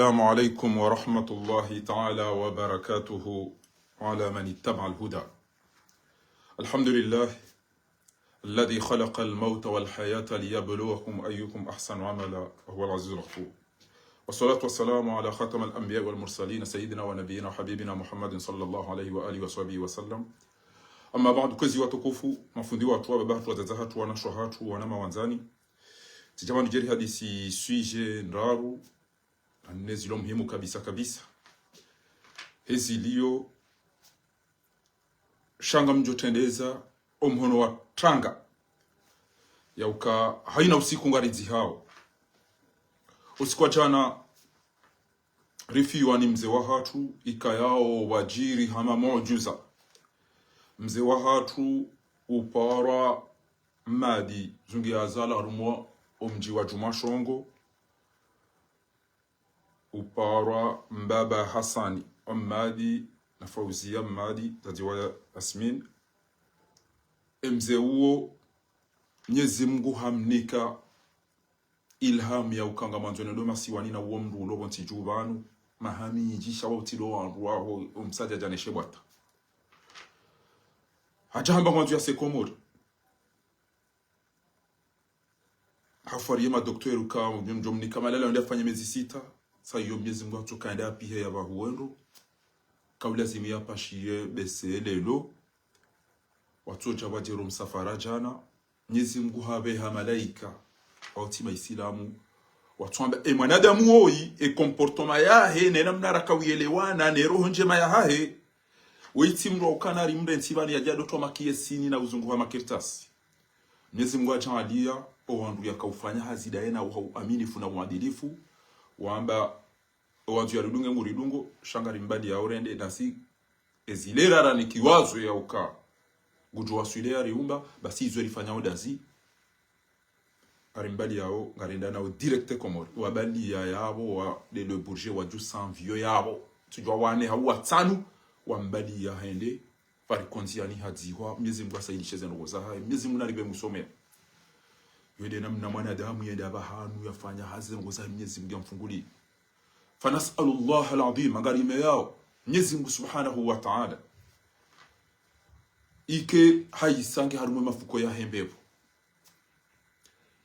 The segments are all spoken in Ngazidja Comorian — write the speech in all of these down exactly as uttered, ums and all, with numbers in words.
السلام عليكم ورحمة الله تعالى وبركاته، وعلى من اتبع الهدى. الحمد لله الذي خلق الموت والحياة ليبلوكم أيكم أحسن عملا وهو العزيز الغفور. والصلاة والسلام على خاتم الأنبياء والمرسلين سيدنا ونبينا وحبيبنا محمد صلى الله عليه وآله وصحبه وسلم. أما بعد, kwezi watukufu, mafundi watru, wababa hatru, wadzadze hatru, wanashe hatru, wananya wandzani. Tsidja pvanu djeri hadisi sujet ndraru, na nne zilo muhimu kabisa kabisa. Hezi liyo sha ngamdjo trendeza omhono wa tanga, yauka hayina usiku ngaridzihao. Usiku wa djana rifiwa ni mze wahatru, ikayao wadjiri hama mu'djiza. Mze wahatru uparwa Mmadi, zungi yazalwa harumwa omdji wa Djumwashongo, uparwa mbaba Hasani wa Mmadi na Fauzia Mmadi, dzadze wa Yasmin. Emze uwo, Mnyezi Mngu hamnika ilhamu yauka ngamwandzo nende masiwani na uwo mndru ulo pvontsi dju pvanu, maha mindji sha wa utilo wandru waho, omsadja djaneshe bwata. Hadja hamba ngwandzo yase Komori. Hafwariye madoktera uka, mdjo mnika malala, wende afanye mezi sita. Sa iyo Mnyezi Mngu hatsoka yende apihe ya pvahuwendo. Kaulazimu yapashiye bese lelo. Watsodja wadjero msafara djana. Mnyezi Mngu hapveha malaika, wauti maisilamu. Watsuamba, e mwanadamu woyi, e comportement yahe, ne namna raka uyelewana, ne roho ndjema yahahe. Weitsi mndru wa ukana rimrentsi pvanu yadja dotrwa makiyesini na uzunguha makartasi. Mnyezi Mngu hadjaaliya, owandru yakaufanya hazi daye na uha uaminifu na uadilifu, wamba, owandzo yaridunge nguridungo, sha ngarimbaliyawo rende, nasi ezile raranikiwazo yauka ngudjo waswili yariumba, basi izo rifanyao dazi, ngarimbaliyawo, ngarenda nawo direct Komori. Wabaliya yapvo, wa de le Bourget, wadju sanviyo yapvo. Tsidjua wane hau watsanu, wambaliya hende, pvarikondziyani hadzihwa, Mnyezi Mngu asailishe ze ndrongo zahahe, Mnyezi Mngu naripve musomea. Yo de namna mwanadamu yende apvahanu yafanya hazi ze ndrongo zahahe, Mnyezi Mngu yamfunguliye. فنسأل الله العظيم, ngarimeyao Mnyezi Mngu Subhanahu wa Ta'ala, ike hayisange harumwa emafuko yahe mbepvo.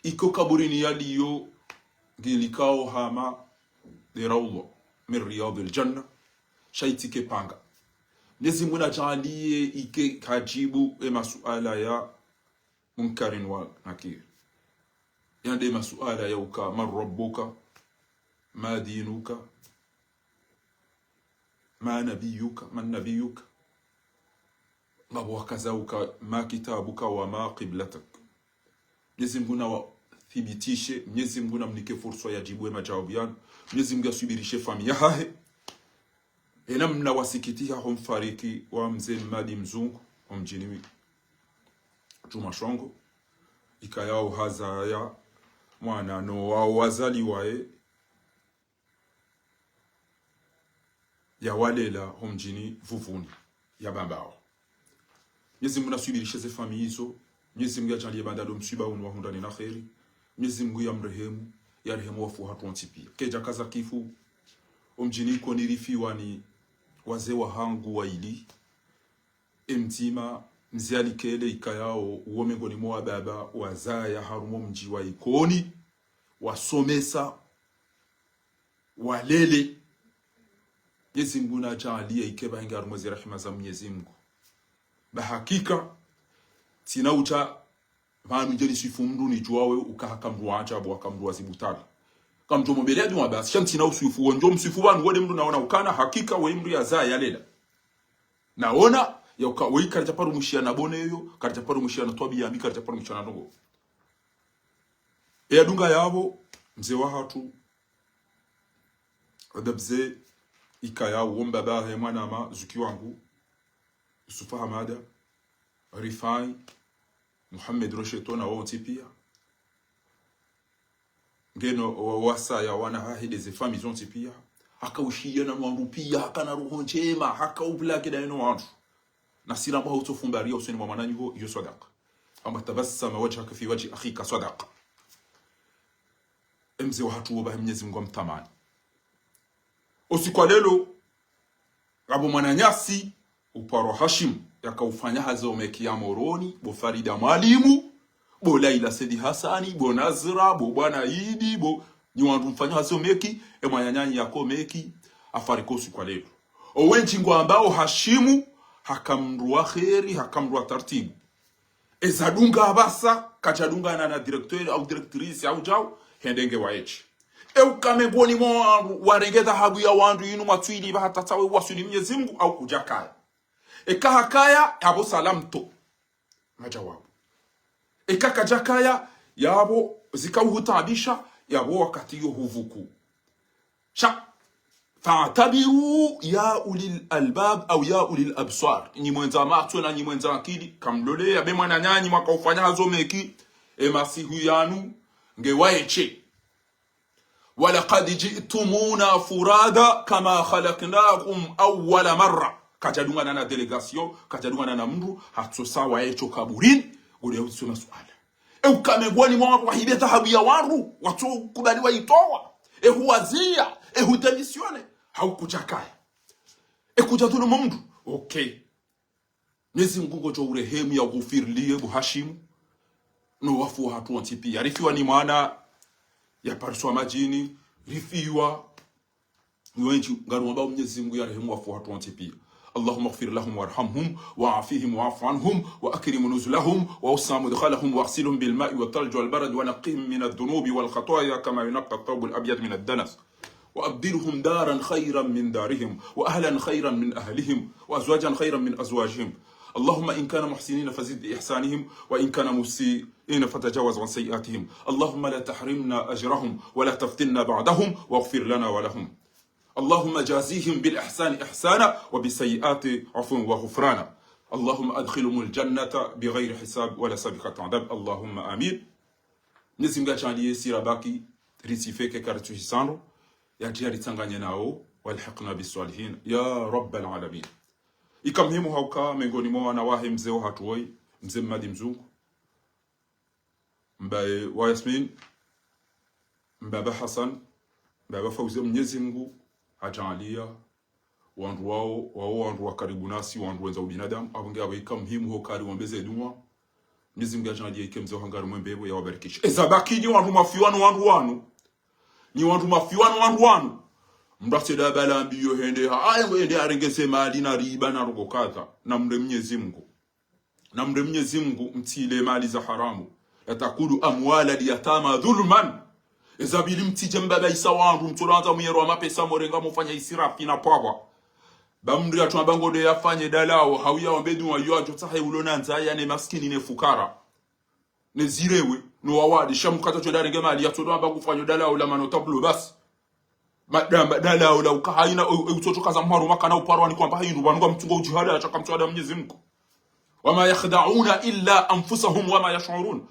Ike okaburini yaliyo ngilikao hama de rawdha من رياض الجنة, sha yitsike panga. Mnyezi Mngu nadjaaliye ike kadjibu emasuala ya Munkarin wa Nakir. Yande masuala yauka, من ربك؟ ما دينك؟ ما نبيك؟ من نبيك؟ Ngapvo wakazauka, ما كتابك وما قبلتك؟ Mnyezi Mngu nawathibitishe, Mnyezi Mngu namnike furswa yadjibu emadjawabu yanu, Mnyezi Mngu yaswibirishe famiyi yahahe. Enamna wasikitiha ho mfariki wa mze Mmadi Mzungu, ho mdjini Djumwashongo, ikayao hazaya mwana no wao wazaliwaye, yawalela ho mdjini Vuvuni, ya Bambao. Mnyezi Mngu naswibirishe ze famiyi izo, Mnyezi Mngu yadjaaliye baanda do mswiba unu wahundrane na kheri, Mnyezi Mngu yamrehemu, yarehemu wafu hatru wontsi piya. Kedjakaza kifu, ho mdjini Ikoni rifiwa ni wazee wahangu waili. Emdzima, mze Alikele ikayao, uwo mengoni mwa wababa wazaya harumwa omdji wa Ikoni, wasomesa, walele. Mnyezi Mngu nadjaaliye ike pvahe nge harumwa ze rehema za Mnyezi Mngu. Ba hakika, tsina uta pvanu ndje niswifu mndru nidjuwawe uka haka mndru wa ajabu, haka mndru wa zibutala. Kamdjo mombeleya dua basi, sha ntsina uswifu, wo ndjo mswifu pvanu, wo de mndru naona ukana, hakika, we mndru yazaya yalela. Naona, yauka, we karidja paro mwishiya na bone yo, karidja paro mwishiya na twabiya mbi, karidja paro mwishiya na ndrongo. Eyadunga yapvo, mze wahatru, Adabze, ikayao mbaba he mwanama, zuki wangu, Yusufa Hamada, Rifai, Mohamed Rocheto na wontsi piya. Ngeno wa-, wasaya wana hahe de ze famiyi zontsi piya. Haka ushiya na wandru piya, haka na roho ndjema, haka ublage daye no wandru. Na sira mwa hutso fumbariya usoni mwa mwananyaho, iyo swadaka. Amba تبسم وجهك في وجه أخيك swadaka. Emze wahatru wo bahi Mnyezi Mngu amtamani. Usiku wa leo, ngapvo mwananyasi, uparwa Hashim, yakaufanya hazi omeki ya Moroni, bo Farida Mwalimu, bo Laila Said Hassani, bo Nazra, bo Bwana Idi, bo, nyi wandru mfanya hazi omeki, e mwananyanyi yako meki, hafariki usiku wa leo. Owendji ngwambao Hashimu, haka mndru wa kheri, haka mndru wa tartibu. Eza dunga apvasa, kadjadungana na directeur au directrice au djau, hende nge waeshe. E uka mengoni mwa wandru warenge dhahabu ya wandru inu mwatswili pvaha tatawe waswili Mnyezi Mungu au kudjakaya. Eka hakaya, yapvo salamu to. Majawabu. Eka kadjakaya, yapvo zika uhutaabisha, yapvo wakati yo huvuku. Sha, فاعتبروا يا أولي الألباب أو يا أولي الأبصار. Nyi mwendza matso na nyi mwendza akili, kamlole, ya be mwananyanyi mwaka ufanya hazi omeki, e masihu yanu, nge waeshe. ولقد جئتمونا فرادى كما خلقناكم أول مرة. Kadjadungana na délégation, kadjadungana na mndru, hatsosa waesho kaburini, ngule utsona suala. E uka mengoni mwa wandru wahibe dhahabu ya wandru, watso kubali waitowa. E huwazia, e hudémissionner, hau kudjakaya. E kudjadhulumu mndru. Okay. Mnyezi Mungu ngodjo urehemu ya ugufirilie bo Hashimu. No wafu wahatru wontsi pia. Rifiwa ni mwana, yapariswa madjini, rifiwa. Ni wendji, ngarumwambao Mnyezi Mungu yarehemu wafu wahatru wontsi pia. اللهم اغفر لهم وارحمهم وعافهم واعف عنهم وأكرم نزلهم ووسع مدخلهم واغسلهم بالماء والثلج والبرد ونقهم من الذنوب والخطايا كما ينقى الثوب الأبيض من الدنس وأبدلهم دارا خيرا من دارهم وأهلا خيرا من أهلهم وأزواجا خيرا من أزواجهم. اللهم إن كانوا محسنين فزد بإحسانهم وإن كانوا مسيئين فتجاوز عن سيئاتهم. اللهم لا تحرمنا أجرهم ولا تفتنا بعدهم واغفر لنا ولهم. اللهم جازهم بالإحسان إحسانا وبالسيئات عفوا وغفرانا. اللهم أدخلهم الجنة بغير حساب ولا سابقة عذاب. اللهم آمين. Mnyezi Mungu yadjaanliye sira baki, ritsifeke karitsu hisandro, yadje yaritsanganye nao, وألحقنا بالصالحين يا رب العالمين. Ika muhimu hauka mengoni mwa wana wahe mze wahatru woyi, mze Mmadi Mzungu, mbaye wa Yasmin, mbaba Hassan, mbaba Fauzi, Mnyezi Mungu hadjaanliya wandru wao, wao wandru wa karibu nasi, wandru wendza ubinadamu, apvo nge apvo ika muhimu ho kari wambeze dua. Mnyezi Mungu yadjaanliye ike mze wahanyu ngari mwembe pvo yawabarikishe. Eza baki nyi wandru mwafiwa no wandru wanu. Nyi wandru mwafiwa no wandru wanu. Mndru aseda bala mbiyo hende ha, aye hende harenge ze mali na riba na ndrongoo kadha. Na mre Mnyezi Mungu. Na mre Mnyezi Mungu, mtsile mali za haramu. لا تأكلوا أموال اليتامى ظلما. Eza pvili mtsidje mbabaisa wandru, mtsolandza muyero wa mapesa morenga mufanya israfi na pwapwa. Ba mndru yatsu amba ngode yafanye dalao, hau yawambe dua yo yadjo tsahe ulo na ndzaya ne maskini ne fukara. Ne zirewe, no wawade, sha mkata tsu enda renge mali, yatsodo amba ngufanyo dalao la manotablo basi. Madamba dalao la uka haina, e, e, utsotso kaza mharo makana uparwa ni kwamba haindru, pvanu ngamtsungo udjihada, yashaka mtsuada Mnyezi Mungu. وما يخدعون إلا أنفسهم وما يشعرون.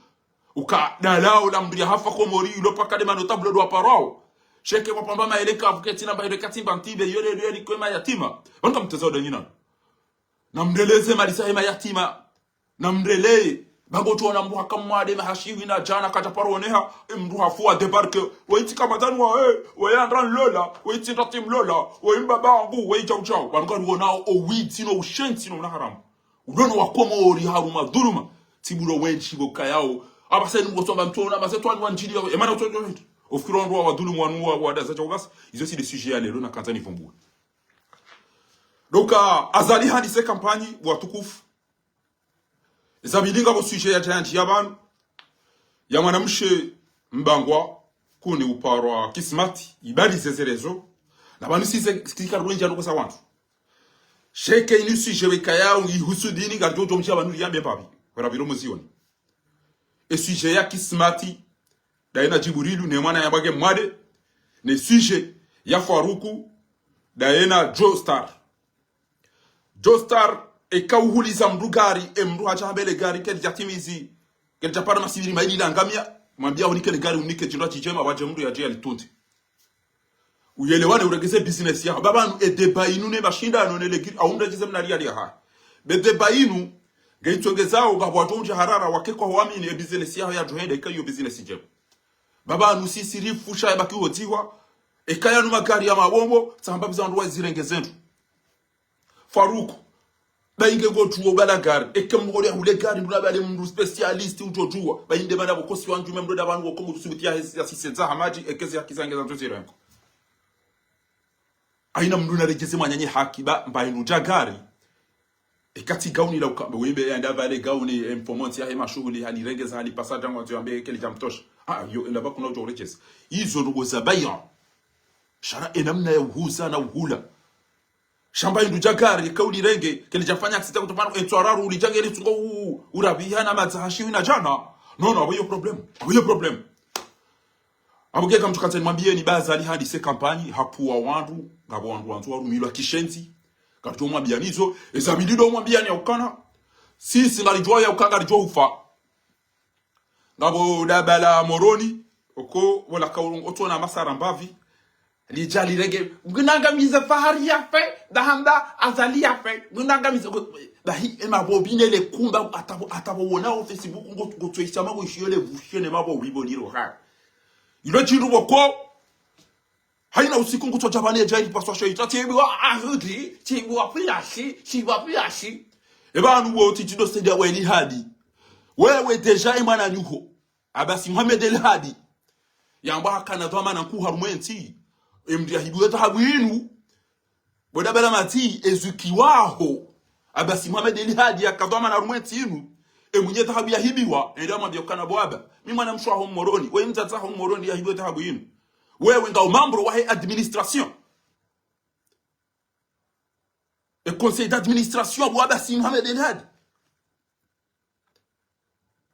Uka dalao la mndru yahafa Komori, ilo paka de manotablo ndo waparwao. Sheke wapvamba maele kavu ketsina mba ile katsimba ntibe, yole, yole, yole, kwe mayatima. Wanu ngamteza uda nyina. Na mreleze mali zahe mayatima. Na mreleye. Ba ngodjo ona mndru haka mwade mahashiwi na djana kadja paro oneha, e mndru hafu wa débarquer. Wayitsi kamadani wa, eh, wayandra nlola, wayitsi ndrati mlola, wayi mbaba wangu, wayi djau djau. Wanu ngari wonao owitsi no ushenzi no unaharamu. Ulono wa Komori harumwa dhuluma. Tsibulo wendji pvo kayao. Apvasa inu ngosomba mtsoona, maze twani wandjili yao. Emana utsotso wendji. Ofikiri wandru wa wadhulumu wanu wa, wadaza djau basi. Izo tsi de sujet ya leo nakandza nivumbue. Donc, ah, Azali handise kampanyi, watukufu. Eza pvili ngapvo sujet yadja yandjiya pvanu, ya mwanamshe Mbangwa, kuni uparwa Kismati, ibali zezerezo, na pvanu size, sika rwenja ndrongoo za wandru. Sheke inu sujet wekayao, ihusu dini, ngaridjo mdjiya pvanu liyambe mbapvi, wera pviro muzioni. E sujet ya Kismati, daye na Djibrilu, ne mwana yambwa nge mwade, ne sujet ya Faruku, daye na Joestar. Joestar, eka uhuliza mndru gari, e mndru hadja hambele gari, kelidja timizi, kelidja para masiviri maili la ngamia, mwambia unike le gari, unike djindru djidjema, wadje mndru yadje yalitunde. Uyelewane uregeze business yaho. Ba pvanu e débat inu ne mashindano ne legiri, aumda djize mna liya liya ha. Be débat inu, nge itsongezao, ngapvo wadjo undja harara, wake kwa huamini, e business yaho yadjo hende, ika iyo business djema. Ba pvanu sisi rifusha yabaki uhodzihwa, Eka yanu magari ya mabombo, tsamba biza wandru wazirenge zendru. Faruku, ba inge ngotsuwo bala gari. Eke mndru ngole hule gari, mndru nabale mndru spécialiste utsotsuwa. Ba inde mana pvo kosi wandru me mndru nda pvanu woko mndru subuti ya hesi ya sise za hamadji, eke zi haki zange za nzo zirengo. Haina mndru naredjeze mwananya haki ba, mba inu dja gari. Eka tsi gauni la ukamba, wembe ya nda pvale gauni, e mfomontsi ya he mashuhuli, halirengeza, halipasa django, ati wambe keli djamtosha. Ah, yo, enda pvakuna udjo uredjeze. Izo ndrongoo za baya. Shara e namna ya uhuza na uhula. Sha mba indu dja gari, eka ulirenge, keli djafanya aksida kutopano, e ntsu araru, ulidjange li tsungo u, urabiha na madza hashiwi na djana. Non, non, apvo iyo problème. Apvo iyo problème. Apvo nge kamtsu kandza nimwambiyeni ba Azali handise kampanyi, hapvuwa wandru, ngapvo wandru wandzo warumilwa kishenzi. Karidjo mwambiyani izo, eza mi ndido mwambiyani ya ukana. Sisi ngaridjuwa ya ukana ngaridjo ufa. Ngapvo daba la Moroni, oko, pvo laka urongoa otsona masara mbapvi. Lidja lirenge, ngunangamize Fahari ya fe, dahamba Azali ya fe, ngunangamize, bahi, e mapvo bine le kumba, atapvo, atapvo wona o Facebook, ngo, ngotsoisa mapvo ishiyo le vushe ne mapvo wibo liro ha. Ilo tshindru pvoko, haina usiku ngutsodja pvane dja ili paswa shayita, tsi ibi wa ahudi, tsi ibi wa pilashi, tsi ibi wa pilashi. E pvanu wo tsi tsi do saidia wa Elihadi. Wewe déjà e mwananyuho. Abasi Mohamed Elihadi. Yamba hakana dhwamana nkuu harumwa entsi. E mndru yahibiwa dhahabu inu. Bo daba la Mati, ezuki waho. Abasi Mohamed Elihadi yaka dhwamana harumwa entsi inu. E mwinyi dhahabu yahibiwa. Ende amwambia ukana bo aba. Mi mwana mshe waho Moroni. We mdzadze waho Moroni yahibiwa dhahabu inu. Wewe nga o membre wahe administration. E conseil d'administration bo Abasi Mohamed Elihadi.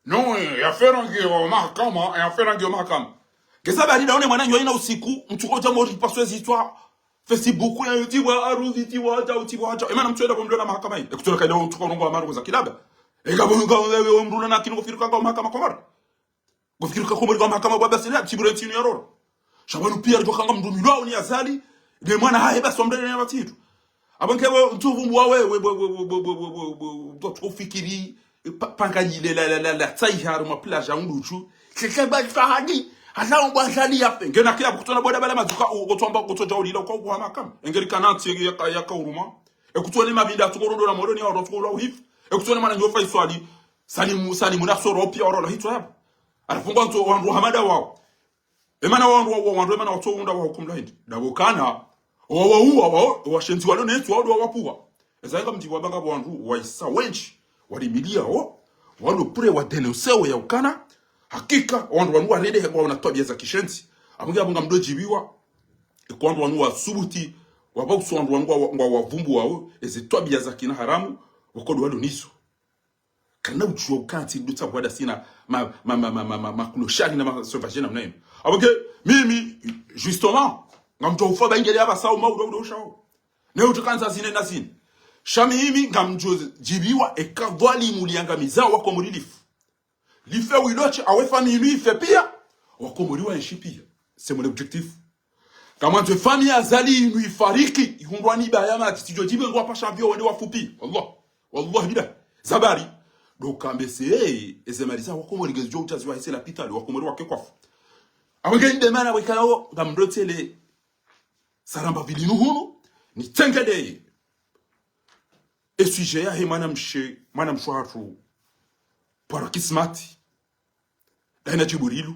Non, e affaire ngiyo mahakama, e affaire ngiyo mahakama. Ngeza bari daone mwananyo haina usiku, mtsuko dja mori paswe zitswa, Facebook, ya YouTube, aruzi, tiwa, hata, utiwa, hata. E mana mtsu enda pvo mndru na mahakama yi. E kutsola kaida mtsuko urongoa marongozi za kilaba. E ngapvo, ngapvo, ngapvo, mndru na kinu kufikiri ka ngapvo mahakama Komori. Kufikiri ka Komori ngapvo mahakama bo Abasi Elihadi, tsi bure ntsi inu ya roro. Sha pvanu piya ridjo kanga mndru milwa uni Azali, ne mwana hahe basi wa mndru ne matitu. Apvo nge we, ntsu pvumbu wa we, we, we, ndo tsuko fikiri, pa, panga nyile la, la, la, la, tsayi harumwa plage ya undutsu. Sheshe ba Fahari, hata ombo Azali ya fe. Ngena kia pvo kutsona bo daba la Madzuka, u, kutsomba, kutsodja ulila, kwa, kwa mahakama. Engeri kana ntsi ya, ya, ya kauruma. E kutsone mabinda tsuko rondo la Moroni, ya oro tsuko la uhifu. E kutsone mwananyo Faiswali, Salimu, Salimu na Soro piya oro la hitswa yapvo. Arafungwa ntso wandru hamada wao. E mana wandru wa, wandru e mana watso unda wa hukumu la hindi. Dapvo kana, wa, wa, uwa, wa, washenzi walo netsu, wa, wa, wapvuwa. Eza inga mdjibu wamba ngapvo wandru waisa wendji, warimiliya wo, walo pure wa dénoncer wo ya ukana, hakika, wandru wanu warende hekwa wana twabiya za kishenzi. Apvo nge apvo ngamdo djibiwa, eka wandru wanu wasubuti, wapva kuso wandru wanu ngwa, ngwa, wavumbuwa wo, eze twabiya za kina haramu, wakodo walo nizo. Kana udjuwa ukantsi ndo tsa pvwada sina ma, ma, ma clochard na ma sauvage na mnaino. Apvo nge, mimi, justement, ngamdjo ufa ba ingeli apvasa uma udo, udo ushao. Ne utukandza zine na zine. Sha mimi ngamdjo djibiwa eka dhwalimu liangamiza wa Komori lifu. Life wilotsi, awe famiyi inu ife piya, wa Komori waenshi piya. C'est mon objectif. Kamwandzo e famiyi ya Azali inu ifariki, ihundrwa ni baya madji, tsidjo djibe ngwa pasha vyo wende wafu piya. Wallah. Wallah billah. Zabari. Ndo kambe se, eze mali za wa Komori ngezidjo utsaziwa hese lapitali, wa Komori wake kwafu. Apvo nge inde mana wekao, ngamdo tsele, saramba pvili nu hunu, nitsenge ndeye. E sujet yahe mwana mshe, mwana mshe hatru, paro Kismati. Daina Djibrilu.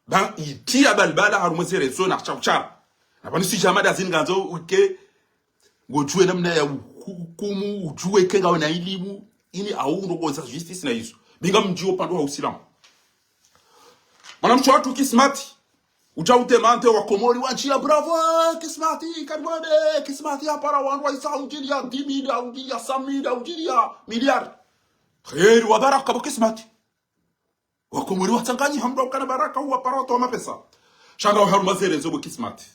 Ba itiya balbala harumwa ze réseaux na tshau tshau. Na pvanu sujet ya madazini ngandzo uke, ngodjuwe namna ya uhukumu, udjuwe ke ngawe na ilimu, ini au ndrongoo za justice na izo. Binga mdjiwo pvandru ha usilamu. Mwana mshe hatru Kismati. Udja utemante wa Komori wa ntsiya bravo, Kismati, karibwade, Kismati ya para wandru waisa undjiliya dix mille, undjiliya cent mille, undjiliya milliard. Kheri wa baraka bo Kismati. Wa Komori watsanganyiha mndru ukana baraka uwa para watowa mapesa. Sha ngawe harumwa ze réseaux bo Kismati.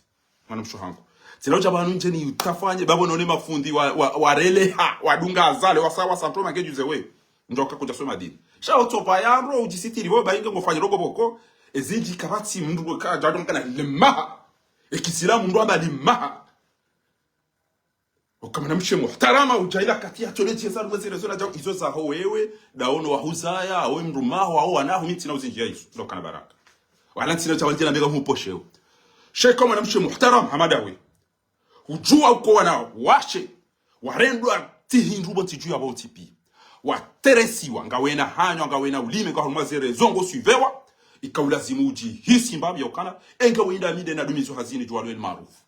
Mwana mshe hangu. Tsina udja pvanu ndje ni utafanye, bapvo none mafundi wa, wa, wareleha, wadunga Azali, wasa, wasa ntoma ngedjuze we. Ndo kakudja soma dini. Sha utsopva ya ndro udjisitiri, wo ba inge ngofanya rogo pvoko. Ezindji kapvatsi mndru kadjadunga na limaha. E kisilamu mndru amba limaha. Oka mwana mshe muhtarama udja ila kati ya tole tsi esa harumwa ze réseaux na djau izo zaho wewe, daono wahuzaya, awe mndru maho, awe wanaho mi ntsina uzindjiya izo. Ndo kana baraka. Wala ntsina tsa wandjina mbega mhuposhewo. Sheka mwanamshe muhtaram hama ndawe. Udjuwa uka wanawashe warendwa tsi hindru pvo ntsi dju ya pvo ntsi piya. Wateresiwa, ngawena hanywa, ngawena ulime, ngawena mazere, zo ngo suivewa. Ika ulazimu udjihisi mbapvi ya ukana, enge wenda mide na dumizo hazini djuwa lwe maarufu.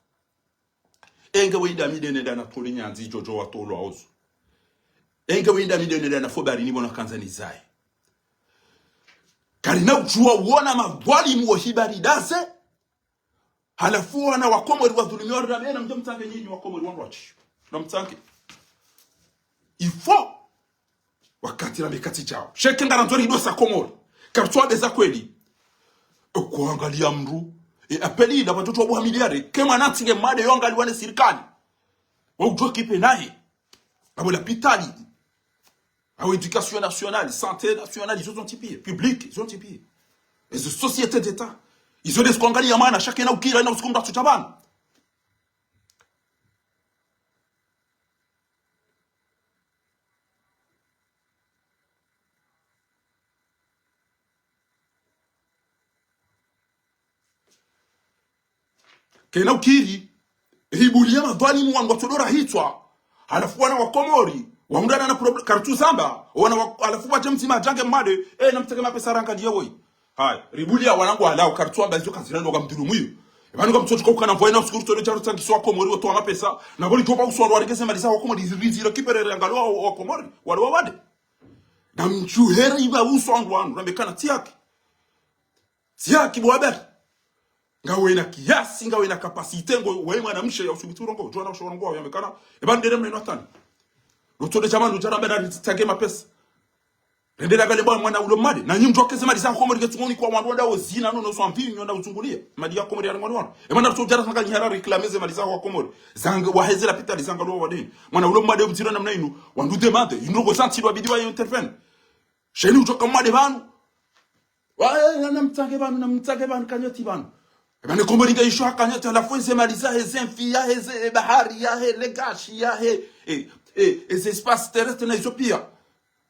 Enge wenda mide nenda na tole nyandzi djodjo watolwa ozo. Enge wenda mide nenda na fobari ni bona kandza nizaye. Karina udjuwa wona madhwalimu wo hibari daze. Halafu wana wa Komori wadhulumiwa, rambe namdje mtsange nyinyi wa Komori wandru watsi. Namtsange. Il faut wakati rambe katsi djao. Sheka ngarandzo ridosa Komori. Karitswa beza kweli. Oko angaliya mndru. E appel ila watoto wa buha miliare. Ke mwana ntsinge made yo angaliwa ne sirikali. Wa udjo kipe naye. Abo lapitali. Abo éducation nationale, santé nationale, izo zontsi piya. Publique, izo zontsi piya. Ezo société d'État. Izo ndezo kwangaliya mana, sheka na ukira, na usiku mndru atsutsa pvanu. Kena ukiri, hibuliya madhwalimu wanu watsodora hitswa. Halafu wana wa Komori, wahundrana na problem, karitsu zamba, wana wa, halafu wadje mdzima adjange made, e, namtseke mapesa rangaliye woyi. Haya, ribuliya wanangu walao, karitsu wamba izo kazirendwa ka mdhulumu iyo. E, pvanu ka mtsotsi ka ukana mvwa ina usiku rutsolo djaro tsangiso wa Komori, watowa mapesa, na boli djopa uswandru waregeze mali za wa Komori, zi, zi, zi, récupérer ngalo wa, wa Komori, wale wa wade. Na mdjuhere iba uswandru wanu, rambe kana tsi haki. Tsi haki bo Abel. Ngawena kiasi, ngawena capacité, ngo, we mwanamshe ya usubuti urongowa, djuwa na usho urongowa, yambe kana, e pvanu ndere mneno hatwani. Lotso de chamando, djara bena, nitsange mapesa. Rendera gale bwa mwana ulo made. Na nyi mdjuwa ke ze mali za Komori ke tsungoni kwa wandru wandao zina, no, no, so amvinyo na uzunguliya. Mali ya Komori ya rengwa ni wanu. E mana so djara sanga nyihara réclamer ze mali za wa Komori. Zanga, waheze lapitali, zanga lo wadeni. Mwana ulo made mdziro namna inu. Wandru demande. Inu ko santi lo abidi wa intervenir. Sheni udjoka made pvanu. Wa, e, na, namtsange pvanu, namtsange pvanu, kanyoti pvanu. E pvanu Komori nge isho ha kanyoti, halafu eze mali zahe, ze mfi yahe, ze, e, bahari yahe, le gashi yahe, e, e, e, ze espace terrestre na izo piya.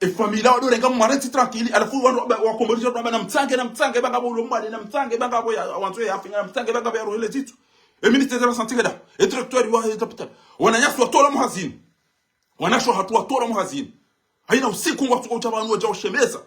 E famille wa dore nga mwarenti tranquille, halafu wa, wa, wa Komori djo amba namtsange, namtsange, pvanga pvo ulo made, namtsange, pvanga pvo ya, wandzo ya afinya, namtsange, pvanga pvo ya rohele zitu. E ministre de la santé keda, e directeur wa, e hôpital. Wananyasi watolwa muhazini. Wanashe hatru watolwa muhazini. Hayina usiku ngwatsuka utsa pvanu wadja washemeza.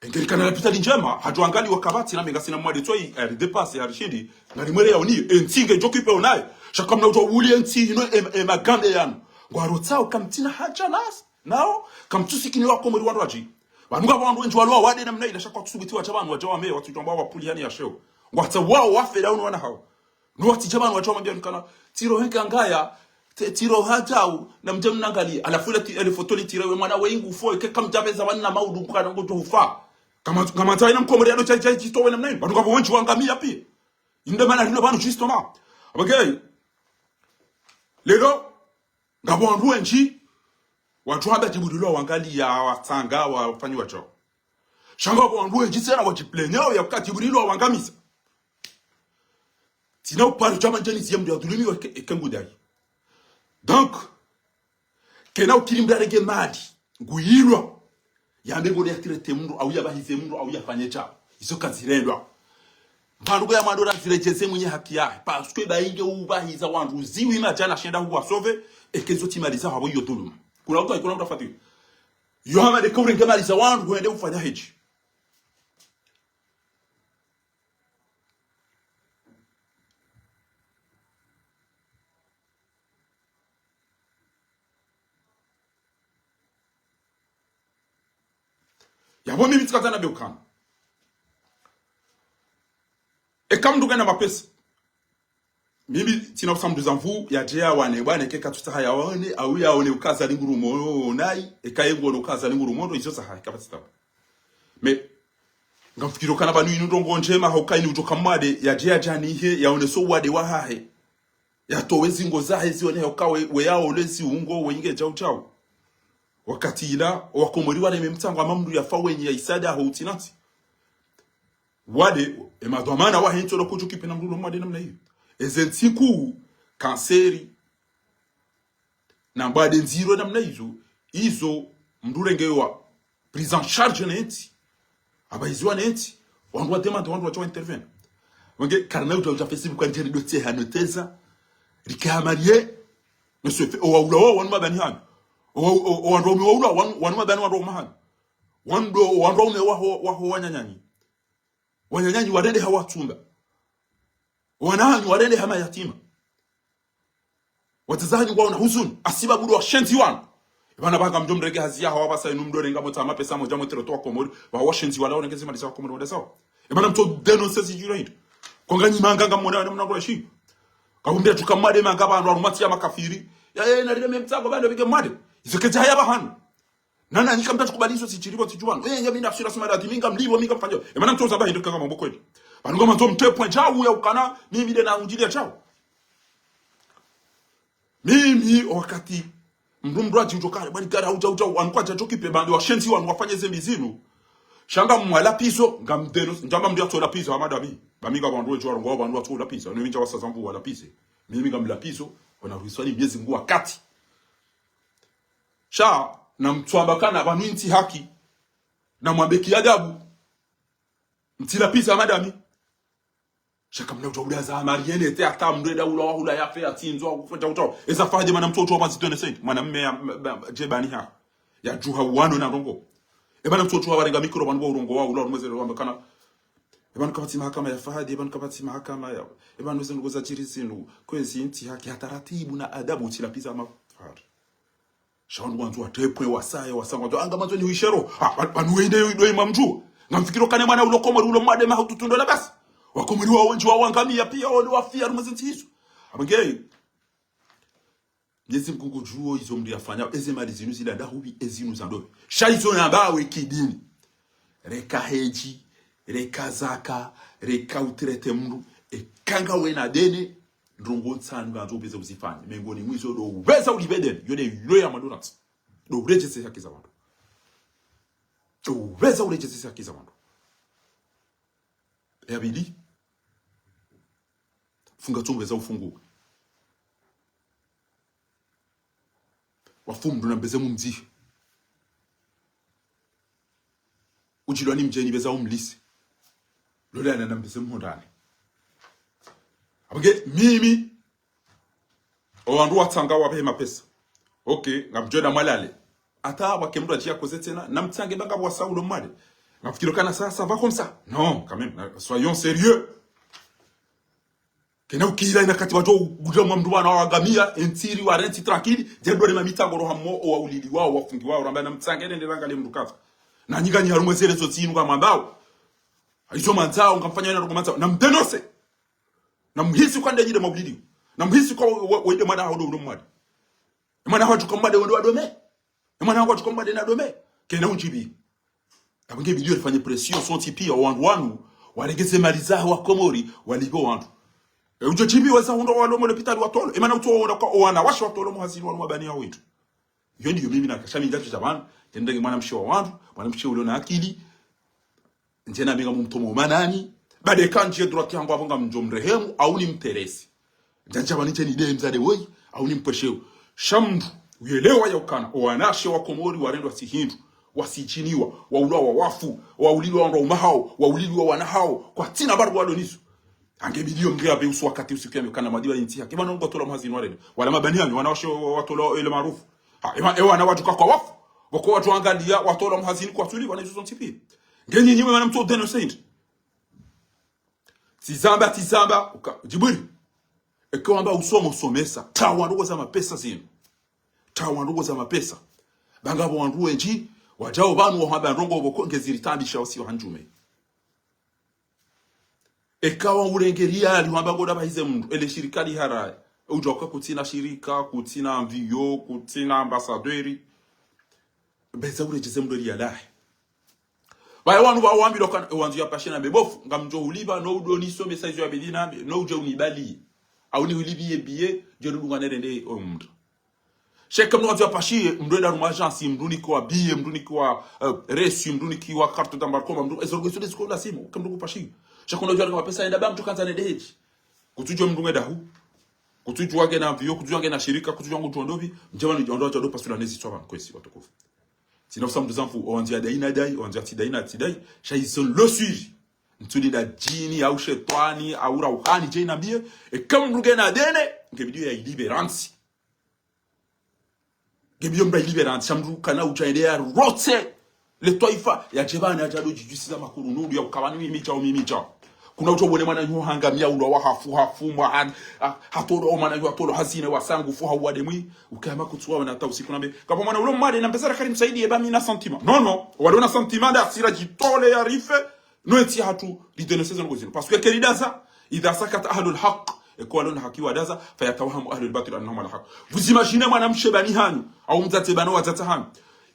Engeri kana lapitali ndjema, hadjo angaliwa kapvatsi na menga sina mwade tsoyi, ari dépassé, ari shindi, ngari mwere ya uniyo, e ntsi nge djo kipe onaye. Shaka mna udjo wuli e ntsi ino, e, e magambe yanu. Ngwarotsao kamtsina hadja nasi, nao, kamtsusikini wa Komori wandru wadji. Pvanu ngapvo wandru wendji walo wawade namna ila shaka watsusubuti wadja pvanu, wadja wame, watsudjwa mba wapuli hani ya sheo. Ngwatsa wao wafe da unu wana hao. No watsidja pvanu wadjo wamwambiya nikana, tiro heka ngaya, te-, tiro hadjau, namdje mnangaliye. Halafu ile ti-, ile foto litira we mwana we ingu fo, eke kamdjapveza wani na maudu kukana ngodjo hufa. Kama, kama tsa ina Mkomori yado chai chai chitowe namna inu. Pvanu ngapvo wendji wangamiya piya. Inde mana rilo pvanu justement. Abagay. Lelo, ngapvo wandru wendji, wadjo hamba Djibrilu wangaliya, watsanga, wafanyi wadjo. Sha ngapvo wandru wendji tsena wadjiplenyao ya uka Djibrilu wangamiza. Tsina uparo djama ndjeni ziye mndru ya dhulumiwa eke, eke ngudayi. Donc, kena ukiri mndru arenge mali, nguyilwa. Yambe ngole ya traité mndru, au ya bahize mndru, au ya fanye djao. Izo kazirendwa. Mbanuko ya mwando ra ziredjeze mwenye haki yahe. Parce que ba inge ubahiza wandru ziwi madjana shenda huwa sauver, eke zo tsi mali za habo iyo dhuluma. Kuna mndru, kuna mndru afatiri. Yo hama de ka urenge mali za wandru, hwende ufanya hedji. Yapvo mimi tsikatana be ukana. Eka mndru kena mapesa. Mimi tsina usambuza mvu yadje yawane, bwana eke katsutsaha yawane, au yaone uka Azali ngurumo nayi, eka ye nguono uka Azali ngurumo ndo izo zahahe, kapvatsi tabu. Mais, ngamfikiri ukana pvanu inu ndrongo ndjema, hauka ini udjoka mwade, yadje yadjanihe, yaone so wade wahahe. Yatowe zingo zahe zione hauka we, we yaole ziungo, we inge djau djau. Wakati ila, owakomori wareme mtsango hama mndru yafa wenyi ya isada ho utsinatsi. Wade, e madhwamana wahe ntsi olo kudjo kipe na mndru ulo mwade namna iyo. Eze ntsiku, kanseri, na mbwade ndziro namna izo, izo mndru urengewa prise en charge ne ntsi. Abahiziwa ne ntsi, wandru wa demande, wandru wadja wa intervenir. Wenge, karina udja udja Facebook wandjeri dotse hano teza. Rike hamariye. Nge swefe, owaula wao wanu mabani hanyu. Owa-, o-, owandru waume waula wanu, wanu mabani wandru waume hanyu. Wandru, wandru waume waho, waho wananyanyu. Wananyanyu warende ha watsumba. Wana hanyu warende ha mayatima. Wadzadze hanyu ngwaona huzuni, hasibabu ndo washenzi wanu. Epvanu pvanga mdjo mrenge hazi yaho, apvasa inu mdjo renga motsa mapesa modja mwetere towa Komori, pva washenzi wala warenge zemali za Komori wende zao. Epvanu mtso dénoncer zidjiro hindri. Konga nyi manga ngamwona wena mna ngula shi. Kahumbia tuka mwade manga pvanu harumwa ntsi ya makafiri. Ya, eh, nalile memtsango pvanu pvike mwade. Izo kedja haya pvahanu. Nana nyika mtatsu kubali izo zidjiri pvo zidjuwanu. Eh, ya mi nafsira sima dati, mi ngamlipvo, mi ngamfanyo. Epvanu mtso zamba hindri kanga mambo kweli. Pvanu ngamwandzo mtrepwe djau ya ukana, mimi nde na undjili ya djau. Mimi wakati mdru mdru adjidjo kare, bani kare udja udja, wanu kwadja djo kipe bandi washenzi wanu wafanye zembi zinu. Sha ngamwalapizo, ngamdénoncer, ndjamba mdru yatso lapizo, ha madami. Ba mi nga wandru wedjo warongoa wandru watso lapizo, no mi ndja wasaza mvu walapize. Mimi ngamlapizo, wana ruhisa ni Mwenyezi Mungu wakati. Sha, na mtsuamba kana pvanu intsi haki, na mwambe kiadabu, mtsilapiza madami. Sha kamna udja ula za amari yene te hata mdru eda ula wahula yafe yatsindzwa kufa dja utao. Eza Fahadi mana mtsotswa pvazitwene saidi. Mwana mme ya, m-, m-, djebani ha. Ya djuha uwano na ndrongo. Epvanu mtsotswa warenga mikro pvanu wa urongoa ula rumwezere wamba kana. Epvanu kapvatsi mahakama ya Fahadi, epvanu kapvatsi mahakama ya. Epvanu zinu ngoza djiri zinu. Kwezi intsi haki ha taratibu na adabu utsilapiza ma Fahadi. Sha wandru wandzo watrepwe, wasaye, wasangwa, wandzo, ah, ngamwandzo ni wishero. Ah, pva-, pvanu wende yo ido imamdjuo. Ngamfikiro kane mwana ulo Komori ulo mwade maha ututundo la basi. Wakomori wao wendji wao wangamia pia, wale wafia harumwa zintsi hizo. Apvo nge, Mwenyezi Mungu ngudjuo izo mdru yafanya, eze mali zinu zila ndahupvi, ezinu za ndopvi. Sha izo namba we kidini. Reka hedji, reka zaka, reka utrete mdru, eka ngawe na dene, ndrongo ntsanu ngandzo upveze uzifanye. Mengoni mwa izo ndo upveza ulipve dene, yo nde yo ya madonati. Ndo uredjeze haki za wandru. Ndo upveza uredjeze haki za wandru. Ya pvili, funga tso upveza ufunguwe. Wafu mdru na mbeze mumdzihe. Udjilwa ni mdjeni pveza umlise. Lole ana na mbeze mhondane. Apvo nge mimi, owandru watsanga wapvehe mapesa. Ok, ngamdjo enda mwalale. Hata wake mdru adjiya koze tsena, na mtsange banga pvwasa ulo mwade. Ngamfikiro kana ça, ça va comme ça. Non, quand même, na, soyons sérieux. Kena ukira ina kati wadjo gudja mwa mdru wana wagamia, entsi ri wa rentsi tranquille, dje ndo rema mitsango roha mo, owaulili wao, wafungi wao, ramba na mtsange nende rangalie mdru kafa. Na nyinga nyi harumwa zere zo zinu ngamwambao. Izo mandzao, ngamfanya na rogo mandzao, na mdénoncer. Na muhisi kwa nde nyide maulidi. Na muhisi kwa wa-, wa-, waide mwana haho ndo ulo mwade. Mwana haho adjuka mwade wende wadome. Mwana haho adjuka mwade na dome. Kena undjibi. Apvo nge video rifanye pression, sontsi pia, wandru wanu, waregeze mali zaho wa Komori, walipve wandru. E, udjo djibi weza hundra walo mo lopitali watolo. Emana utso wona kwa owana washe watolo mo hazini walo mabani ya wendru. Yo ndiyo mimi nakasha mi ndjadjo dja pvanu, tendenge mwana mshe wa wandru, mwana mshe ulio na akili, ndje na mi ngamumtomo umanani, bade kandje droite yangu apvo ngamdjo mrehemu, au nimterese. Ndjadja pvanu ndje nide mdzadze woyi, au nimpvesheo. Sha mdru, uyelewa ya ukana, owanashe wa Komori, warendwa tsi hindru, wasidjiniwa, waulwa wa wafu, waulilwa wandru waume hao, waulilwa wana hao, kwatsina barua walo nizo. Ange bidi yo mdru yapve usu wakati usiku ya mekana madiwa intsi haki. Pvanu ngwatolwa mo hazini warende. Wala mabani hanyu, wanawashe wa-, watolwa ele maarufu. Ha, ewa-, ewana wadjuka kwa wafu. Wako wadjuangalia, watolwa mo hazini kwatsuliwa na izo zontsi pia. Nge nyinyi mwe mana mtso dénoncer hindri. Tsizamba, tsizamba, uka, djibwiri. Eke wamba usomo somesa. Tawa ndrongo za mapesa zinu. Tawa ndrongo za mapesa. Banga pvo wandru wendji, wadjao pvanu wahamba ndrongo pvoko ngeziritabisha usi wa handjume. Eka wa urengeria ali wamba ngoda pvahize mdru, ele shirika liharaye. Udjo uka kutsina shirika, kutsina mviyo, kutsina ambassadeur. Beza uredjeze mdru eli yalahe. Pvaye wanu pvao wambilwa kana, e wandzo ya pashe na mebofu, ngamdjo ulipva, no udo nisomesa izo ya bidi nambe, no udje unibali. Au ni ulipviye biye, dje rudunga nerende o mdru. Sha eka mdru wandzo ya pashiye, mdru enda harumwa agence, mdru nikiwa biye, mdru nikiwa, eh, reçu, mdru nikiwa carte d'embarquement, mdru, ezo ndrongo izo nde ziko lazimu, eka mdru kupashiye. Sha kuna udjua mapesa enda ba mdru kandza nende hedji. Kutsudjua mdru nge dahu. Kutsudjua nge na mviyo, kutsudjua nge na shirika, kutsudjua ngudjua ndopvi, ndje pvanu ndje wandru wadjua ndo pasula nezi tswa pvanu kwezi watukufu. Tsina usa mdru zamfu, owandzo ya dai na dai, owandzo ya tsi dai na tsi dai, sha izo lo swiri. Ntsu linda djini, au shetwani, au rauhani, dje inambiye, eka mndru ngena dene, nge bidi ya ilipve rantsi. Nge bidi yo mndru ya ilipve rantsi, sha mndru kana udja ende ya rotse, le twaifa, ya dje pvanu, ya dja do djidjusiza makuru nundu, ya ukaya pvanu mimi djao, mimi djao. Kuna udjo wone mwananyaho hangamia ulwa wa hafu, hafu, mwa han-, ha-, hatolwa, o mwananyaho hatolwa hazine, wa sangu, fuha uwade mwi, ukaya makutsuwa wana hata usiku nambe. Kapvo mwana ulo mwade, nambe zara kari msaidi, eba mi na sentiment. Non, non, wado na sentiment, nda asira djitole ya rife, no eti hatru, ridénoncer zo ndrongo zinu. Parce que keri daza, إذا سكت أهل الحق, eka walo na haki wa daza, فيتوهم أهل الباطل أنهم على حق. Vous imaginez mwanamshe pvanu hanyu, au mdzadze pvanu wadzadze hanyu.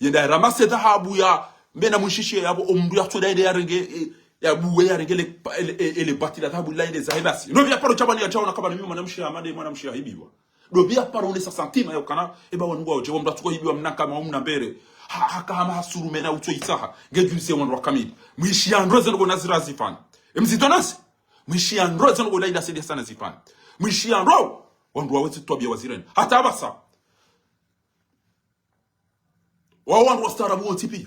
Yenda ya ramase dhahabu ya, mbe na mwishishe yapvo, o mndru ya tsoda ende ya renge, eh, ya buwe ya renge le, ele, ele, ele batwila dhahabu la ende zahe basi. No pia paro sha pvanu ya djaona kaya pvanu mimi mwanamshe ya made, mwanamshe ya hibiwa. Ndo pia paro onesa sentiment ya ukana, eba wanu ngwao dje, wa mndru atsuko hibiwa mna kama umna mbere. Ha, ha, kahama hasurume na utso isaha. Nge djulise wandru wa kamili. Mwishiya ndro ze ndrongo nazira zifanya. E mzito nasi. Mwishiya ndro ze ndrongo Laila Said Hassan zifanya. Mwishiya ndro, wandru wawezi twabia wazireni. Hata apvasa. Wao wandru wastaarabu wontsi pia.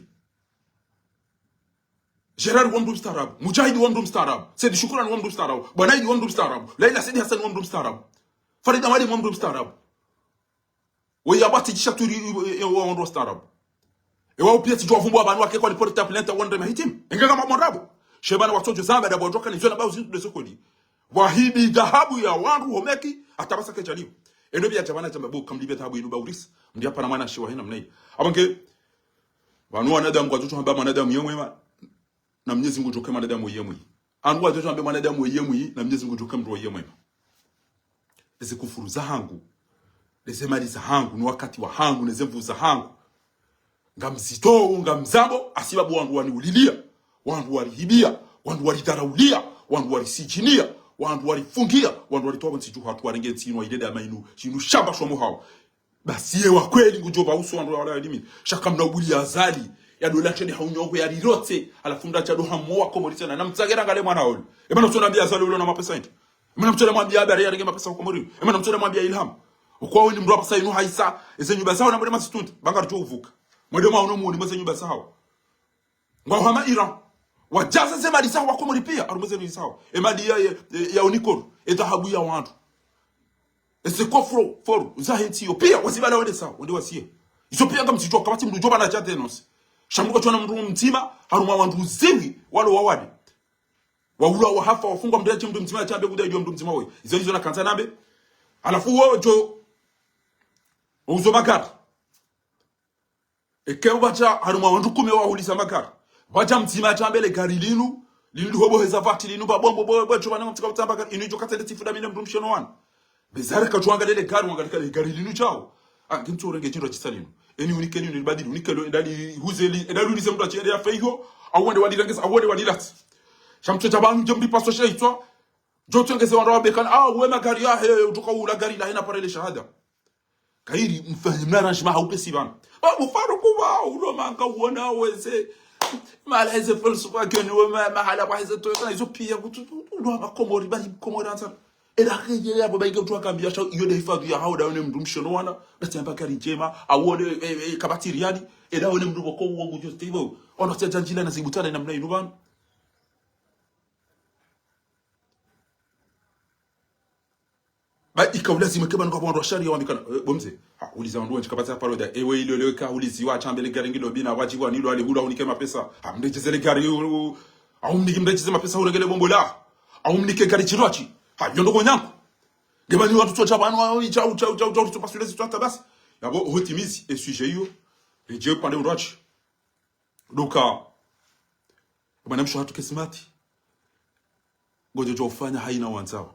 Gérard wa mndru mstaarabu. Mujahid wa mndru mstaarabu. Said Shukuran wa mndru mstaarabu. Bwana Idi wa mndru mstaarabu. Laila Said Hassan wa mndru mstaarabu. Farida Mwalimu wa mndru mstaarabu. Weya bati djisha turi, e, e, wa wandru wastaarabu. Ewa upia tsidjo wavumbua pvanu wake kwa liporta plainte wandre mahitim. Enge kama mwandrabo. Sha pvanu watsodjo zamba ndapvo wadjoka ni zona bau zinu ndezo kodi. Wahibi dhahabu ya wandru homeki, hata apvasa kedjaliwa. Endo pia djapvana djamba bo kamlipve dhahabu inu ba urisa. Mndru ya pvana mwanamshe wa hena mna yi. Apvo nge, pvanu wanadamu ngwadjo hamba mwanadamu ye mwema, na Mnyezi Mungu djoke mwanadamu ye mwi. Anu ngwadjo hamba mwanadamu ye mwi, na Mnyezi Mungu djoke mndru ye mwema. Eze kufuru zahangu, neze mali zahangu, no wakati wahangu, neze nvu zahangu. Ngamzito, ngamzambo, hasibabu wandru waniulilia, wandru warihibia, wandru waridharaulia, wandru warisidjinia, wandru warifungia, wandru waritowa pvo ntsi dju hatru warenge ntsi inu, wailele hama inu, shinu shamba shwa muhao. Basi ye wa kweli ngudjo pva uso wandru wala elimi. Sha kamna ubuli Azali. Ya dola shende ha unyongo ya rirotse. Halafu mndru adja do hamowa Komori tsena. Na mtsagera ngale mwana olu. Ema na mtsona mwambia Azali ulo na mapesa indi. Ema na mtsona mwambia habari ya renge mapesa Komori. Ema na mtsona mwambia Ilham. Ukwa weni mndru apvasa inu haisa. Eze nyumba zaho na mwende mazitunda. Ba ngaridjo uvuka. Mwende mwaono muoni mweze nyumba zaho. Ngwao hama Iran. Wadjaza ze mali zaho wa Komori pia. Harumwa ze mali zaho. E mali ya, ya, ya Onicor. E dhahabu ya wandru. Eze kofro, foro, zahe ntsi iyo. Pia, wazibala wende sawa, wende wasiye. Izo pia ngamzidjuwa kapvatsi mndru djo pvana dja dénoncer. Sha mndru kadjona mndru mdzima, harumwa wandru ziwi, walo wawade. Waulwa wahafa, wafungwa mndru yadje mndru mdzima, yadje ambe kuda idjo mndru mdzima woyi. Izo ndizo nakandza nambe. Halafu wo djo, wo uzo magari. Eke pvadja harumwa wandru kume wahuliza magari. Pvadja mdzima yadje ambe le gari linu, linu lihobo heza vati linu, ba bombo, bo, bo, djo pvana mtsika utsamba gari, inu idjo katsende tsifu da mine mndru mshe no wana. Bezare kadjo angalia le gari, wangalia le gari linu djao. Ah, nge mtsu urenge djindru djisa linu. Eni unike linu, libadili, unike lo, endali huzeli, endali ulize mndru adje ende ya feiho, au wende walirengeza, au wende walilatsi. Sha mtsu dja pvanu dje mbi paso sha itswa, djo tsengeze wandru wabekana, ah, we magari yahe, utoka ula gari lahe na parele shahada. Kayiri mfanye mna arrangement hau pesi pvanu. Ba mufaruku ba, ulo manga uona weze. Mala eze Volkswagen, we ma-, mahala ba eze Toyota, izo pia kutu, tu, tu, ulo ma Komori, bali Komori ansa. Ela keye ya bo ba inge utu akambia sha, iyo nde hifadhu ya hao, da wone mndru mshe no wana, da tsamba gari ndjema, awone, e, e, kapvatsi riali, ela wone mndru pvoko uwo ngudjo stivo. Ono tsia djandjila na zibutana namna inu pvanu. Ba ika ulazimu eke pvanu kapvo wandru wa sharia wambikana, eh, bo mze. Ha, uliza wandru wendji kapvatsi paro da, ewe ilo leo eka uliziwa yadje ambe le gari ngilo bina, wadjibwa nilo ale hula unike mapesa. Ha, mredjeze le gari, u-, u-, au mnike mredjeze mapesa urenge le bombo la. Au mnike gari djirwadji. Ha, iyo ndrongo nyangu. Nge pvanu wandru tsodja pvanu, au, idja, udja, udja, udja, utsopasule zitswa hata basi. Yapvo, hutimizi, e sujet iyo. Ridje upande undrwadji. Nduka, mwanamshe hatru kesimati. Ngodjo djo ufanya haina wandzao.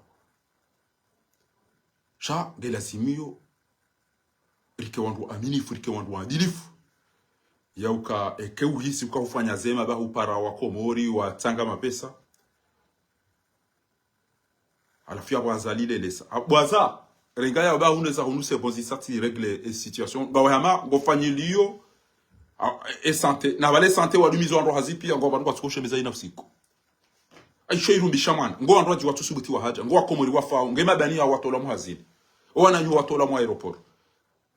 Sha, nge lazimiyo, rike wandru waaminifu, rike wandru waadilifu. Ya uka, eke uhisi uka ufanya zema ba hupara wa Komori, watsanga mapesa. Halafu ya bwaza lile lesa. A, bwaza, renga ya ba hunu eza hunu se bonzi sati régler e situation. Ba we hama, ngofanyiliyo, a, e santé. Na pvale santé wadumizo wandru hazi pia, ngo pvanu kwatsuko shemeza ina usiku. Aisho irumbisha mwana. Ngo wandru wadji watsu subuti wahadja. Ngo wa Komori wafao. Nge mabani ya watola muhazini. Owananyaho watola mu aéroport.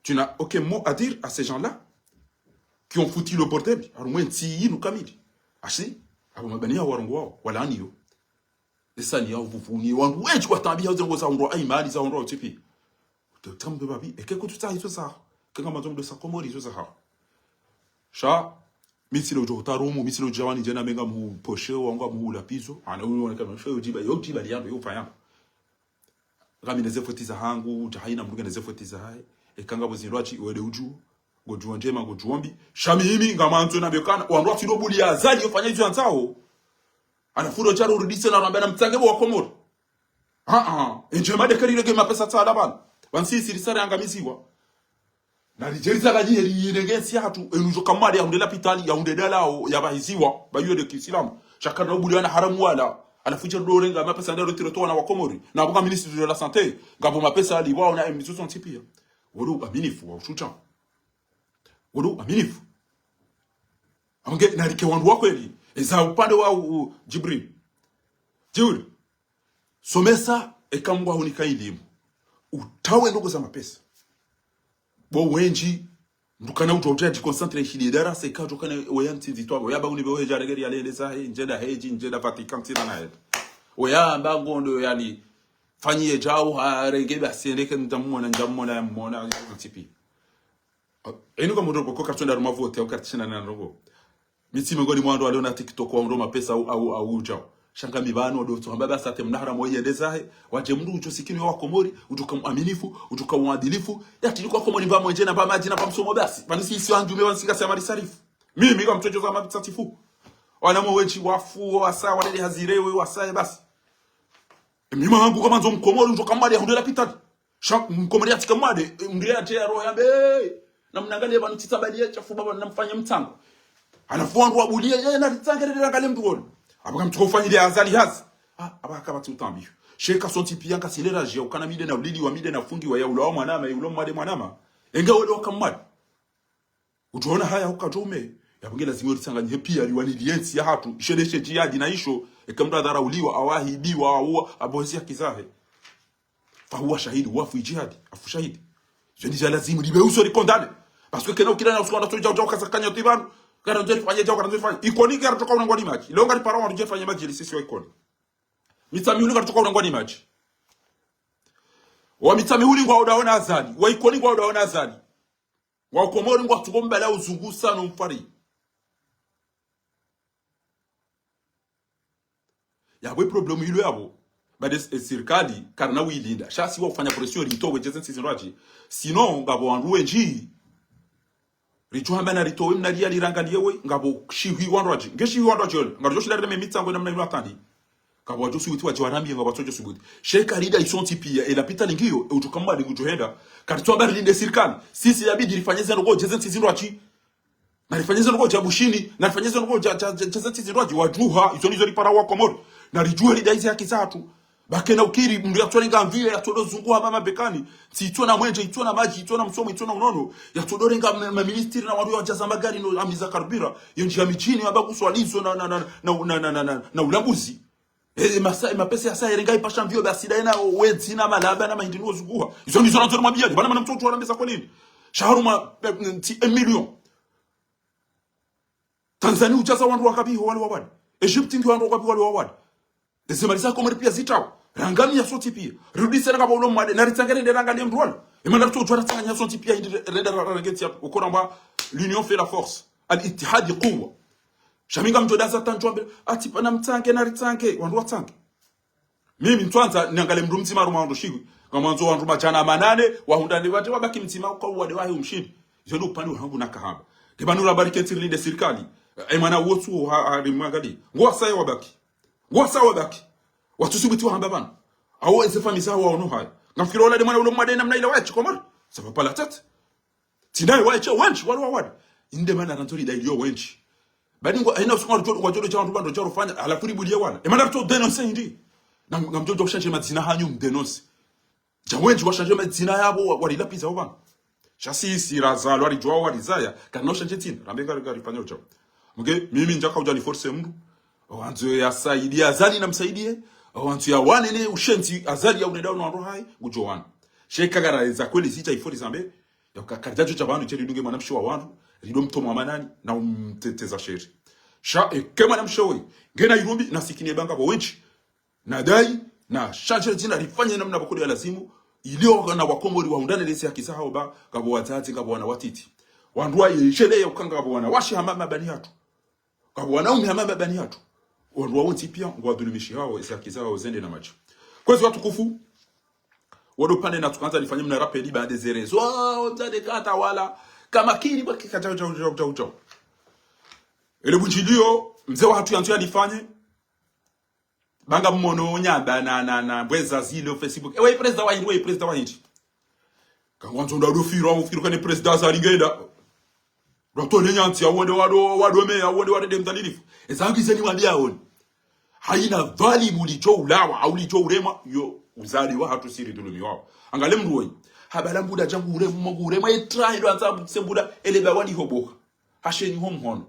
Tu n'as aucun mot à dire à ces gens-là qui ont foutu le bordel. Harumwa entsi yinu kamili. Ashi, Apvo mabani ya warongoao, walaaniyo. Esani ya uvuvuni, wandru wendji watambiha uze ngo za hundrwa Aimani, za hundrwa Utsipi. Utambe babi, eke kutsutsaha izo zaho. Eke ngamandzo mdo sa Komori izo zaho. Sha, mi tsilo udjo utarumu, mi tsilo udjawani djena menga muposhe, wanga muhula pizo. Ana uyu wana kama, sho yo djiba, yo djiba liyando, yo fayando. Ngami neze fweti zahangu, dja haina mndru nge neze fweti zahahe. Eka ngapvo zindru atsi, wende udju. Ngodjuwa ndjema, ngodjuwa mbi. Sha mimi, ngamandzo nambe kana, wandru watsi ndo buliya Azali, yo fanya izo yandzao. Ana fundo djaro urudise na ramba na mtsange bo wa Komori. Ah, ah. Endje made kari renge mapesa tsala bana. Pvanu sisi risare angamiziwa. Na ridjeri tsaka djihe rirenge ntsi yahatru, enu djo kamade ya hunde lapitali, ya hunde dalao, ya pvahiziwa, ba yo nde kisilamu. Sha karina ubuliwa na haramu wala. Halafu djeri ndo renga mapesa ndaro tiro towa na wa Komori. Na buka ministre de la santé, ngapvo mapesa alipvwao na M six cents piya. Wolo uaminifu wa ushudja. Wolo uaminifu. Amge, narike wandru wa kweli. Eza upande wa u, u, Djibril. Djibril. Somesa, eka Mngu ahunika ilimu. Utawe ndrongoo za mapesa. Bo wendji, mndru kana udjuwa udja djiconcentré shili darasa, eka udjo kana weya ntsi ndzitwa, weya ba unibe wehe djaregeri ya lele zahe, ndjenda hedji, ndjenda Vatican, ntsina na hela. Weya amba ngondo yani, fanyiye djau, harenge basi, endeke ndjamumona, ndjamumona, ya mumona, Utsipi. Inu ka mndru poko kartsonda harumwa vote, au kartsina na ndrongoo. Mi tsi mengoni mwa wandru walio na TikTok, wa mndru mapesa au, au, au udjao. Sha ngami pvanu, wado tso hamba basi ate mnahara mwa yende zahe, wadje mndru udjo sikini wa Komori, udjo ka muaminifu, udjo ka muadilifu, ya tili kwa Komori mba mwenje na mba madji na mba msomo basi. Pvanu sisi wandjume, pvanu sika siya mali sarifu. Mimi ka mtsodjo za mapitsa tsifu. Wana mwe wendji wafu, wasa, walele hazirewe, wasa, ye basi. Mimi hangu kamandzo Mkomori, udjo kamade ya hunde lapitali. Sha Mkomori ya tsika mwade, eh, mndru ya djeya roho ya be. Na mnangaliye pvanu tsitsa baliye, shafu baba, na mfanye mtsango. Halafu wandru wabuliye, ye, na ritsange, rirangaliye mndru wolo. Apvo kamtsuko ufanyile Azali hazi. Ah, apvo haka pvatsi utambiho. Sha eka sontsi piya ngasina raji ya ukana mi nde na uliliwa, mi nde na fungiwa, ya ulawa mwanama, ya ulawa mwade mwanama. Enge wole waka mwade. Udjoona haya huka djome. Yapvo nge lazimu ritsanganyihe piya, riwaniliye ntsi yahatru. Isho ndeshe djihadi na isho. Eka mndru adharauliwa, awahibiwa, awa, apvo ezi haki zahe. Fahuwa shahidi, wafu idjihadi, afu shahidi. Zo ndizo lazimu, libe uso rikondane. Parce que kena ukila na usuka na so djau djau kaza kanya tibanu. Karandzo rifanye djau, karandzo rifanye. Ikoni karatsoka unangwa ni madji. Leo ngaripara wandru dje fanye madji, lisisi wa Ikoni. Mitsamihuli karatsoka unangwa ni madji. Wa Mitsamihuli ngwao udaona Azali. Wa Ikoni ngwao udaona Azali. Wa Komori ngwatsuko mbala uzungusa no mfari. Yapvo problème ilo yapvo. Bade s-, e sirikali, karina wilinda. Sha si wa ufanya pression ritowe djeze ntsi zindru adji. Sinon, ngapvo wandru wendji. Ridjo hamba na ritowe mna liya lirangaliye we, ngapvo shihwi wandru adji. Nge shihwi wandru adji ole. Ngaridjo shinda rile me mitsango na mna ilo atandi. Ngapvo wadjo subuti wadje warambiye, ngapvo watsodjo subuti. Sha eka rida isontsi piya, e lapitali ngiyo, e udjo kamwade ngudjo henda. Karitso hamba rilinde sirikali. Sisi yabidi rifanye zindru ngo djeze ntsi zindru adji. Na rifanye zindru ngo dja Bushini, na rifanye zindru ngo dja, dja, dja, djeze ntsi zindru adji wadjuha, izo ndizo ripara wa Komori. Na ridjuhe rida izi haki zahatru. Ba kena ukiri, mndru yatsorenga mviyo, yatsodo zunguha mama bekani. Ntsi itso na mwenje, itso na madji, itso na msomo, itso na unono. Yatsodo renga ma, ma ministri na wandru wadjaza magari no amiza karibira. Yo ndjiya midjini, yamba kuswalizo na, na, na ulambuzi. E, e masa, e mapesa yasa yerenga ipasha mviyo, basi daye na wedzi na malaba na mahindri no zunguha. Izo ndizo nandzo nimwambiyani, bana mana mtsoto warambeza kwelini. Sha harumwa, e, ntsi, e million. Tanzania udjaza wandru wangapi ho wale wawade. Egypte ngi wandru wangapi wale wawade. Eze mali za Komori piya zitawa. Rangamiya sontsi piya. Rirudi sena ngapvo ulo mwade. Na ritsangane nde rangaliye mndru wala. E mana ritsodjuwa ratsanganya sontsi piya hindri re-, renda ra-, ra-, rengeti ya ukora mba l'union fait la force. Al-ittihadi quwwa. Sha mi ngamdjo daza tandjwa mbe. Ati pana mtsange na ritsange. Wandru watsange. Mimi ntswandza niangaliye mndru mdzima harumwa wandru shihwi. Ngamwandzo wandru madjana manane, wahundra ni wate wabaki mdzima uka uwade wahe umshindi. Izo ndo upande wahangu na kahamba. Nge pvanu rabarike ntsi rilinde sirikali. E mwana wotsu ha, ha, rimwangaliye. Ngwasaya wabaki. Ngwasaya wabaki. Watsusubuti wahamba pvanu. Awo eze fami zawo waono haya. Ngamfikiri wala nde mwana ulo mwade namna ila waye shikomori. Ça va pas la tête. Tsi ndaye waye sha wendji, wale wawade. Inde mana randzo ridayiliyo wendji. Badi ngo, haina usiku wadjo, wadjo dja wandru pvandru dja rufanya, halafu ribuliye wala. E mana rutso dénoncer hindri. Na, ngamdjo dja kushanje madzina hanyu mdénoncer. Dja wendji washanje madzina yapvo, wa, warilapiza opvanu. Sha sisi razalwa ridjuwa warizaya, karina ushanje dzina, rambe ngari, ngarifanya udjao. Mge, mimi ndjaka udja ni forcer mndru. Owandzo ya saidiye Azali na msaidiye. Owandzo ya wane ne ushenzi Azali ya unenda uno wandru hayi, ngudjo wana. Sha eka ngara eza kweli zidja ifo rizambe, ya uka karidjadjo dja pvanu dje ridunge mwanamshe wa wandru, rido mtromwa manani, na umteteza sheri. Sha eka mwanamshe woyi ngena irumbi, nasikini eba ngapvo wendji, nadai, nashandje dzina, rifanye namna pvoko ya lazimu, ili wana wa Komori wahundrane neze haki zahao, ba ngapvo wadzadze, ngapvo wana watiti. Wandru wayeshelea uka ngapvo wanawashe hama mabani hatru, ngapvo wanaume hama mabani hatru. Wandru wawontsi pia ngwadhulumishihao, eze haki zahao zende na madji. Kwezi watukufu, wado pvanu natsukandza nifanye mna rappel baanda ze réseaux, ah, mdzadze katawala, kama kiri baki kajau, jau, jau, jau, jau. Ele bundjilio mze wahatru yandzo yalifanye, ba ngammono nyamba na, na, na mbweza zile Facebook. Ewe président wa hindri, we président wa hindri. Kangwandzo ndo ufiro, ufiro kane président Azali ngenda. Ndo tole nyantsi, au wende wado, wado meya, au wende wade mdhalilifu. Eza haki zeni wambia oni. Haina dhwalimu lidjo ulawa, au lidjo uremwa, yo uzade wahatru si ridhulumiwao. Angalia mndru woyi. Habala mbuda djangu uremwa, ngu uremwa, etra, ilo anza mbuda, ele ba wali hoboka. Hasheni ho mhono.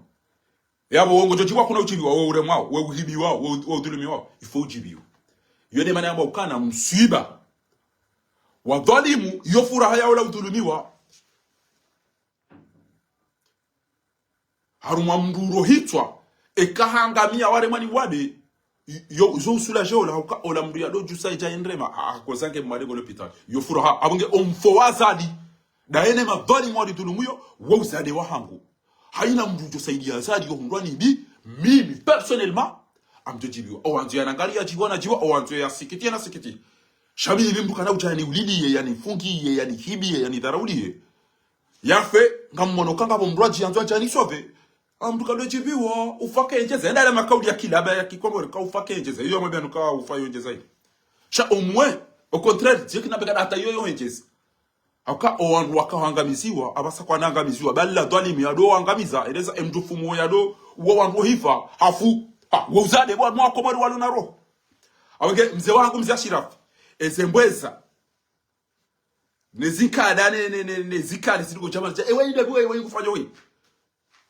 Yapvo wo ngodjo djibiwa, kuna udjibiwa, we uremwao, we uhibiwao, we u-, we udhulumiwao. Il faut udjibiwe. Yo nde mana yamba ukana mswiba wa dhwalimu, yo furaha ya ola udhulumiwa. Harumwa mndru urohitswa, eka hangamia waremwa ni wade, yo, zo usula dje ola, hauka ola mndru yado djusa idja endrema, ha, hakoza nge mwade ngo l'hôpital. Yo furaha, apvo nge omfo wa Azali. Daye ne madhwalimu walidhulumu yo, wo uzade wahangu. Haina mndru udjo saidia Azali yo hundrwa ni mbi, mimi, personnellement, ngamdjo djibiwa. Owandzo yanangalia djibiwa nadjibiwa, owandzo yasikitiye nasikitiye. Sha mimi mndru kana udja yaniulilie, yanifungiye, yanihibiye, yanidharauliye. Yafe, ngammono ka ngapvo mndru adjiandzo adja nisauve. Amndru kado djibiwa, ufa kendjeza. Enda ala makauli ya kilaba ya kikomori, ka ufa kendjeza. Iyo mwambia nuka ufa yondjeza ile. Sha omwe, au contraire, djeki na beka hata iyo yondjeza. Hauka owandru waka wangamiziwa, apvasa kwana angamiziwa, bala dhwalimu yado wangamiza, eleza emndru fumu yado, uwa wandru hifa, hafu, ha, wo uzade bo wanu wa Komori walo na roho. Apvo nge mze wahangu mze Ashirafi, eze mbweza, ne zinkada, ne, ne, ne, ne zikali zili ngo djama, dja, ewe inde, ewe, ewe, ngufanya we.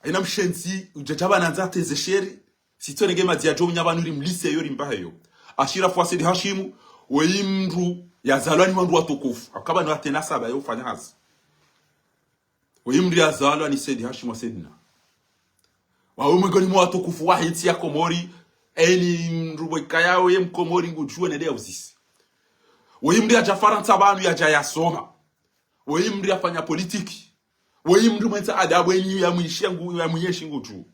Haina mshenzi, udja djaba nandza teze sheri, sitso nenge madzi ya djo unya pvanu rimlise yo rimbahe yo. Ashirafu wa Said Hashimu, woyi mndru yazalwa ni wandru watukufu. Hauka pvanu hata nasaba yo ufanya hazi. Woyi mndru yazalwa ni Said Hashimu wa Saidina. Wawe mwengoni mwa watukufu wahe ntsi ya Komori, eni mndru bweka yawe ye Mkomori ngudjuwe nende ya uzisi. Woyi mndru yadja Farantsa pvanu yadja yasoma. Woyi mndru yafanya politiki. Woyi mndru mwendza adabu eni ya mwishi ya ngu, ya mwiyeshi ngudjuwe.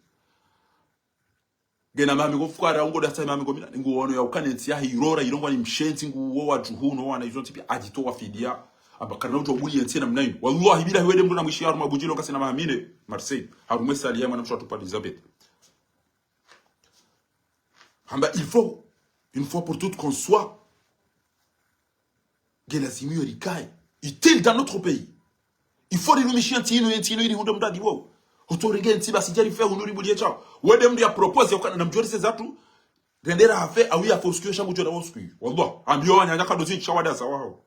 Ngena mami ngo fukara, ungo dasa mami ngo mina, nguono ya ukane ntsi yahe irora, irongwa ni mshenzi, nguwo wadjuhu, no wana izo ntsi pia, adjitowa fidia. Amba karina udjo buli ye ntsi namna inu. Wallahi, billahi, wende mndru na mwishi harumwa budjilo kasina mahamine, Marseille. Harumwa esali ya mwanamshe watru pvwa Elizabeth. Hamba, il faut, une fois pour toutes, qu'on soit nge lazimu yo rikaye utile dans notre pays. Il faut rirumishiye ntsi inu, ye ntsi inu ili hundre mradi wo. Hutso renge ntsi basi djari fe hunu ribuliye tshao. Wende mndru ya propose ya ukana na mdjori se zatru, rendera hafe, au ya force kuyo shangu djora wo sukuyo. Wallah, ambiyo wanyanya kado zintsi sha wada sa wahao.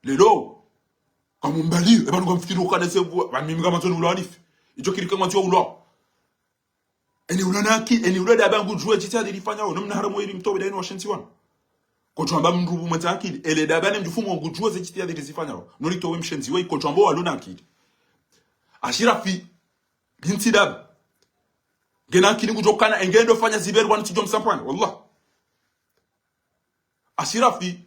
Lelo, kamumbali, eba nuka mfikiri ukana se bu, ba mimi kama zonu ulwa nifi. Idjo kiri kama zonu ulwa. Eni ulona akili, eni ulo daba ngudjuwe djitihadi lifanyao, no mna haramu ili mtowe daino washenzi wanu. Kotshamba mndru bu mwendza akili, ele daba ne mdjufumu ngudjuwe ze djitihadi lizifanyao. No litowe mshenzi weyi, kotshamba walona akili. Ashirafi, bintsi daba. Ngena akili ngudjo kana, engendo fanya ziberi wanu tsidjo msampwana, wallah. Ashirafi,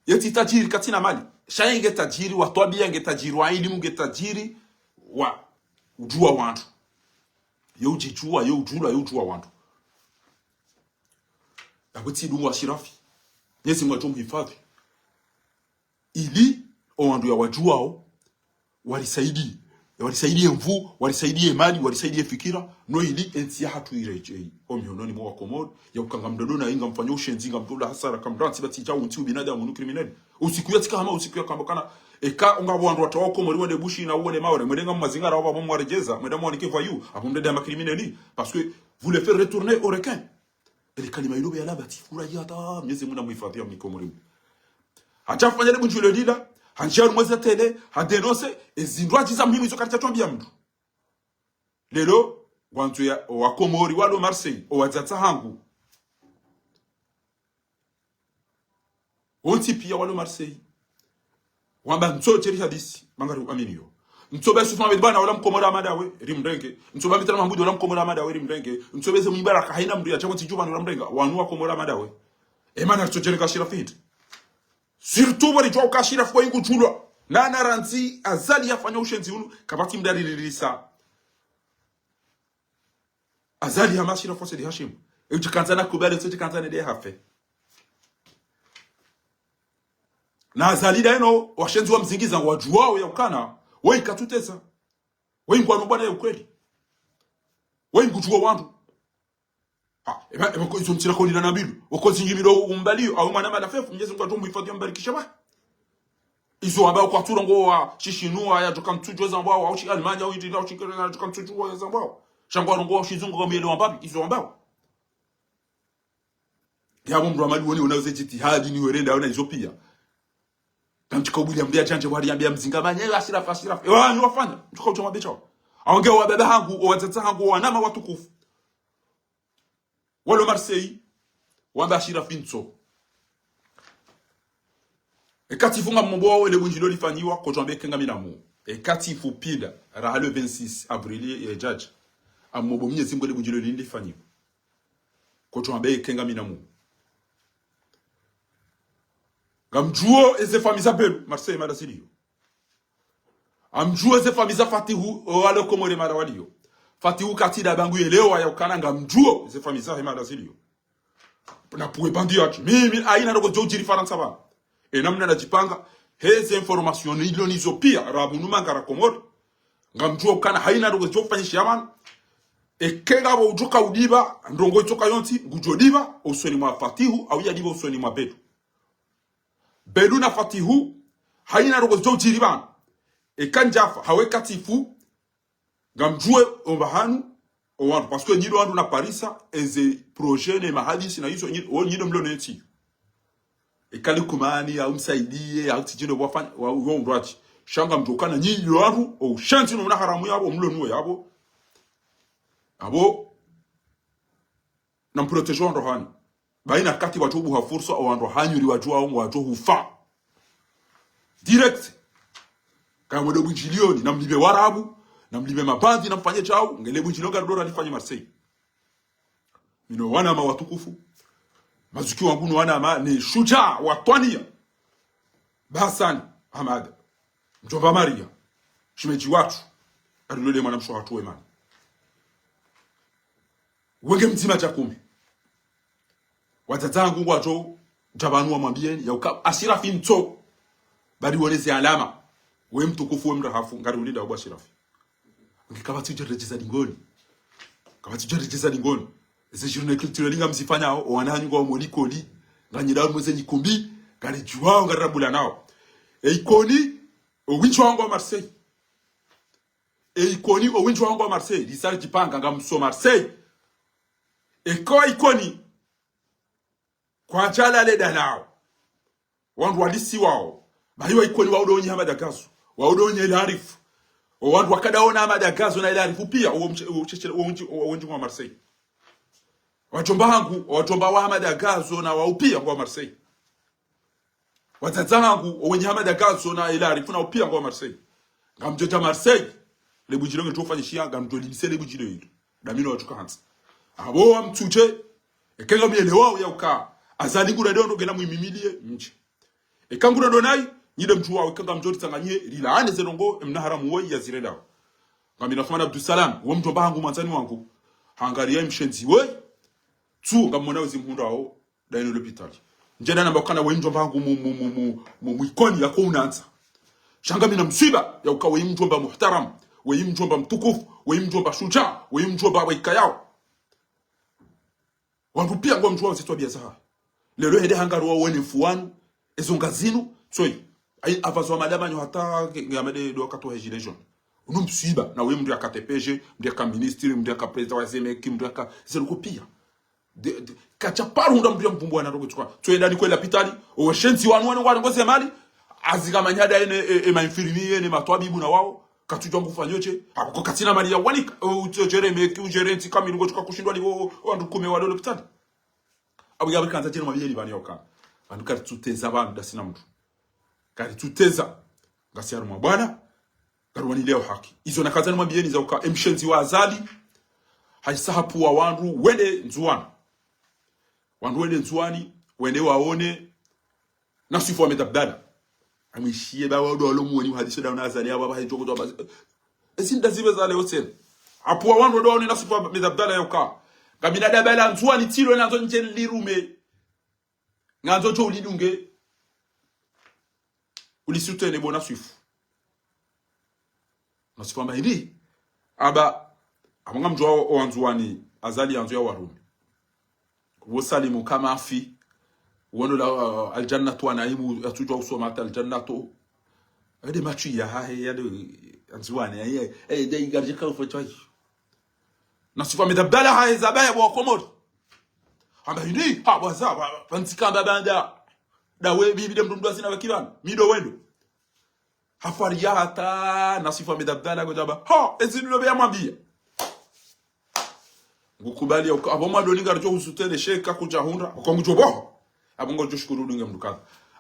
yetsi tajiri katsina mali. Sha ye nge tajiri wa twabia, nge tajiri wa ilimu, nge tajiri wa udjuwa wandru. Yo udjidjuwa, yo udjulwa, yo udjuwa wandru. Yapvo tsi dungu Ashirafi. Mnyezi Mungu adjo muhifadhi. Ili, owandru ya wadjuwao, warisaidie. Warisaidie nvu, warisaidie mali, warisaidie fikira, no ili entsi yahatru iredjei omihononi mwa Wakomori, ya ukanga mndru ndo na inga mfanya ushenzi, inga mndru ndo hasara, kamrantsi batsi djau ntsi ubinadamu nu criminel. Usiku ya tsika hama, usiku ya kamba kana, eka unga wandru wata wa Komori wende Bushi na uwone Maore, mwende nga mazingara wa mwaredjeza, mwende mwanike voyou, apvo mndru nde hama criminel. Parce que vous le faites retourner au requin. Ele kalima ilo be yalaba tsi furahi hata, Mnyezi Mungu namuhifadhi ya mnike Komori. Hadja fanya le bundjilo lila, handjia harumwa ze télé, hadénoncer, ezindru adjiza muhimu izo karitsa twambia mndru. Lelo, wandzo ya, Wakomori walo Marseille, owadzadze hangu. Wontsi pia walo Marseille. Wamba ntso tsheri hadisi, mangari uamini yo. Mtsobe Yusuf Mohamed Bwana, wala Mkomori hama ndawe, rimrenge. Mtsobe Mitterrand Mahmoud, wala Mkomori hama ndawe, rimrenge. Mtsobe Zé Mwibaraka, hayina mndru yadja kwatsi djuu pvanu, rimrenge. Wanu Wakomori hama ndawe. Emana ritsojenga Ashirafi hindri. Surtout pvo ridjuwa uka Ashirafi kwa ingudjulwa. Na, na randzi Azali yafanya ushenzi unu, kapvatsi mndru yaliririsa. Azali hama Ashirafi Said Hashim. Eudjikandza na kubali, eudjikandza nende hafe. Na Azali ndayino, washenzi wamzingiza, ngwadjuwao ya ukana, woyi katsuteza. Woyi ngwanu bwana ya ukweli. Woyi ngudjuwa wandru. Ha, eba, eba ko izo mtsira koni na nabilu. Woko zingi milo umbaliyo, awe mwana mala fefu, Mnyezi Mungu atsomuhifadhi yambarikishe ba. Izo wambao kwatsu rongowa, shishinua, yadjoka mtsudjuwa zambwao, au shi Alemanya, au Italia, au shi Kenya, yadjoka mtsudjuwa zambwao. Sha ngwarongowa shizungu kamwelewa mbapvi, izo wambao. Yapvo mndru wa mali woni wona uze jitihadi ni werenda wona izo pia. Tamtsika ubili ya mndru ya djandje wali yambiya mzinga manye, "Ewe Ashirafi, Ashirafi." Ewa, ni wafanya. Mtsuka utsoma becha. Awange wa baba hangu, wa wadzadze hangu, wa wanama watukufu. Walo Marseille, wamba Ashirafi ntso. Ekati ifu ngamombo wawo ele bundjilio lifanyiwa, kotso ambe kenga minamu. Ekati ifu pinda, raha le vingt-six avril, e, judge. Amombo Mnyezi Mungu ele bundjilio lilifanyiwa. Kotso ambe kenga minamu. Ngamdjuo eze fami za Belu, Marseille mada ziliyo. Ngamdjuo ze fami za Fatihu, o wale Komori mada waliyo. Fatihu katsi nda bangu yelewa ya ukana ngamdjuo ze fami zahe mada ziliyo. Na puwe bandi yatsi. Mimi, hayina ndrongo zidjo udjiri Farantsa pvanu. Ena mna nadjipanga, heze information ilo nizo pia, rabu numa ngara Komori. Ngamdjuo ukana hayina ndrongo zidjo ufanyishiha pvanu. Eke ngapvo udjoka udiba, ndrongo itsoka yontsi, ngudjo diba, usoni mwa Fatihu, au ya diba usoni mwa Belu. Belu na Fatihu, hayina ndrongo zidjo udjiri pvanu. Eka ndjafa, hawe katifu, ngamdjuwe omba hanu, o wandru, parce que nyi ndo wandru na parisa, eze projet ne mahadisi na izo, nyi, o nyi ndo mlo nentsi. Eka likumani, au msaidiye, au tsidjine wafanya, wa, wa undru atsi. Sha ngamdjuo ukana nyi ndo wandru, o ushenzi no una haramu yapvo, mlo nuwo yapvo. Apvo, na mprotéger wandru hanyu. Bayina kati wadjo buha fursa, o wandru hanyu ri wadjo waongo, wadjo hufa. Direct. Kaya mwende bundjilioni, na mlibe warabu, na mlibe mabandi, na mfanye djau, ngele bundjilio ngari dora lifanye Marseille. Mino wanama watukufu, mazuki wangu no wanama, ne shujaa wa twaniya. Ba Hassan Hamada, mdjomba Maria, shimedji watru, arilole mwana mshe watru wemana. Wenge mdzima dja kume. Wadzadze hangu ngwadjo dja pvanu wamwambiyeni, ya uka Ashirafi ntso. Bali wone ze alama. We mtukufu, we mrahafu, ngari ulinda ubu Ashirafi. Nge kapvatsi udja redjeza dingoni. Kapvatsi udja redjeza dingoni. Ze journée culturelle ngamzifanyao, o wananyu ngwao mo likoli. Nganyi dao mweze nyikumbi, ngari djuwao, ngari rambula nao. E Ikoni, o windji wangu wa Marseille. E Ikoni, o windji wangu wa Marseille, lisa ridjipanga, ngamso Marseille. Eka wa Ikoni, kwadjalale dalao. Wandru walisiwao. Bahi wa Ikoni wao ndo wenyi Hamada Gazon. Wao ndo wenyi El Arif. O wandru wakada ona Hamada Gazon na El Arif pia, o mche-, o mche-, o windji, o windji wa Marseille. Wadjomba hangu, wadjomba wa Hamada Gazon na wao pia ngwa Marseille. Wadzadze hangu, o wenyi Hamada Gazon na El Arif na wao pia ngwa Marseille. Ngamdjo dja Marseille, le bundjilio ngedjo ufanyishiha, ngamdjo limise le bundjilio hilo. Damino wadjuka hantsi. Apvo wamtsudje, eke ngamyelewao ya uka Azali ngura ndo ngena mwimimiliye, mdje. Eka ngura ndo nayi, nyi nde mdjuwao, eka ngamdjo ritsanganyiye, rilaane ze ndrongo, emna haramu woyi ya zirendao. Ngamina Fumana Abdussalam, wo mdjomba hangu, mwandzani wangu. Hangariya mshenzi woyi. Tsu, ngamwona wezi mhundrao, dayino lopitali. Ndjenda namba ukana we mdjomba hangu mu, mu, mu, mu, mu, mu Ikoni yako unandza. Sha ngamina mswiba, ya uka we mdjomba muhtaram, we mdjomba mtukufu, we mdjomba shujaa, we mdjomba wa ikayao. Wandru pia ngwamdjuwao ze twabiya zahahe. Lelo hende hangaruwa wone mfuwanu, ezo ngazinu, tsoyi. Ayi, apvazo wa madama nyo hata nge, nge amade ndo wakati wa he gilets jaunes. Unu mswiba, na we mndru yaka T P G, mndru yaka ministre, mndru yaka président wa CEMEC, mndru yaka, zero ko pia. De, de, katsa paru hundra mndru ya mvumbuwa na rogo tsuka. Tsoyi ndani kwe lapitali, o washenzi wanu wanu ngwari ngoze mali, aziga manyada ene, e, e, ma infirmier, ene matwabibu na wao, katsudjuwa ngufanyo dje, ako katsina mali ya wanika, o, utso djere meki, udjere ntsi kamili, ngo tsuka kushindwa liwo, o, wandru kume walo lopitali. Abu ya bikandza djere mabiyeli bani yoka. Pvanu karitsuteza pvanu ndasi na mndru. Karitsuteza. Ngasi harumwa bwana. Ngaruwanilewo haki. Izo nakandza nimwambiyeni za uka emshenzi wa Azali, hayisa hapvuwa wandru wende Ndzuwani. Wandru wende Ndzuwani, wende waone Naswifu Ahmed Abdallah. Amwishiye ba wandru walo muweni uhadisi dawo na Azali, aba ba hedjo kutwa ba. Ezi nda zibe za leo tsena. Hapvuwa wandru wende waone Naswifu Ahmed Abdallah ya uka. Ngamina daula la Ndzuwani tsilo nandzo ndje lirume. Ngandzo djo ulidunge, ulisoutenir bo Naswifu. Naswifu amba hindri, aba, aba ngamdjuwa o, o Wandzuwani, Azali yandzo ya warume. Wo Salimu Kamafi, wondo la, uh, Aljannatu wa Naimu, yatsudjuwa usoma hata Aljannatu. Ede matswi yahahe, yade, Andzuwani, ya, ya, eh, de, igarje ka ufo chwa. Naswifu Ahmed Abdallah haheza baya bo Wakomori. Amba hindri, ha, bwaza, ba, ba, bantsika amba banda. Dawe, bibi de mdru mdru asina bakirana, mi ndo wendo. Hafwariya hata, Naswifu Ahmed Abdallah, kudjaba. Ha, ezi ndilo be yamwambiya. Ngukubali, uka, abo mwadoni ngaridjo husoutenir sheka kudja hundra, uka ngudjo boho. Abo ngodjo shukuru dunge mdru kadha.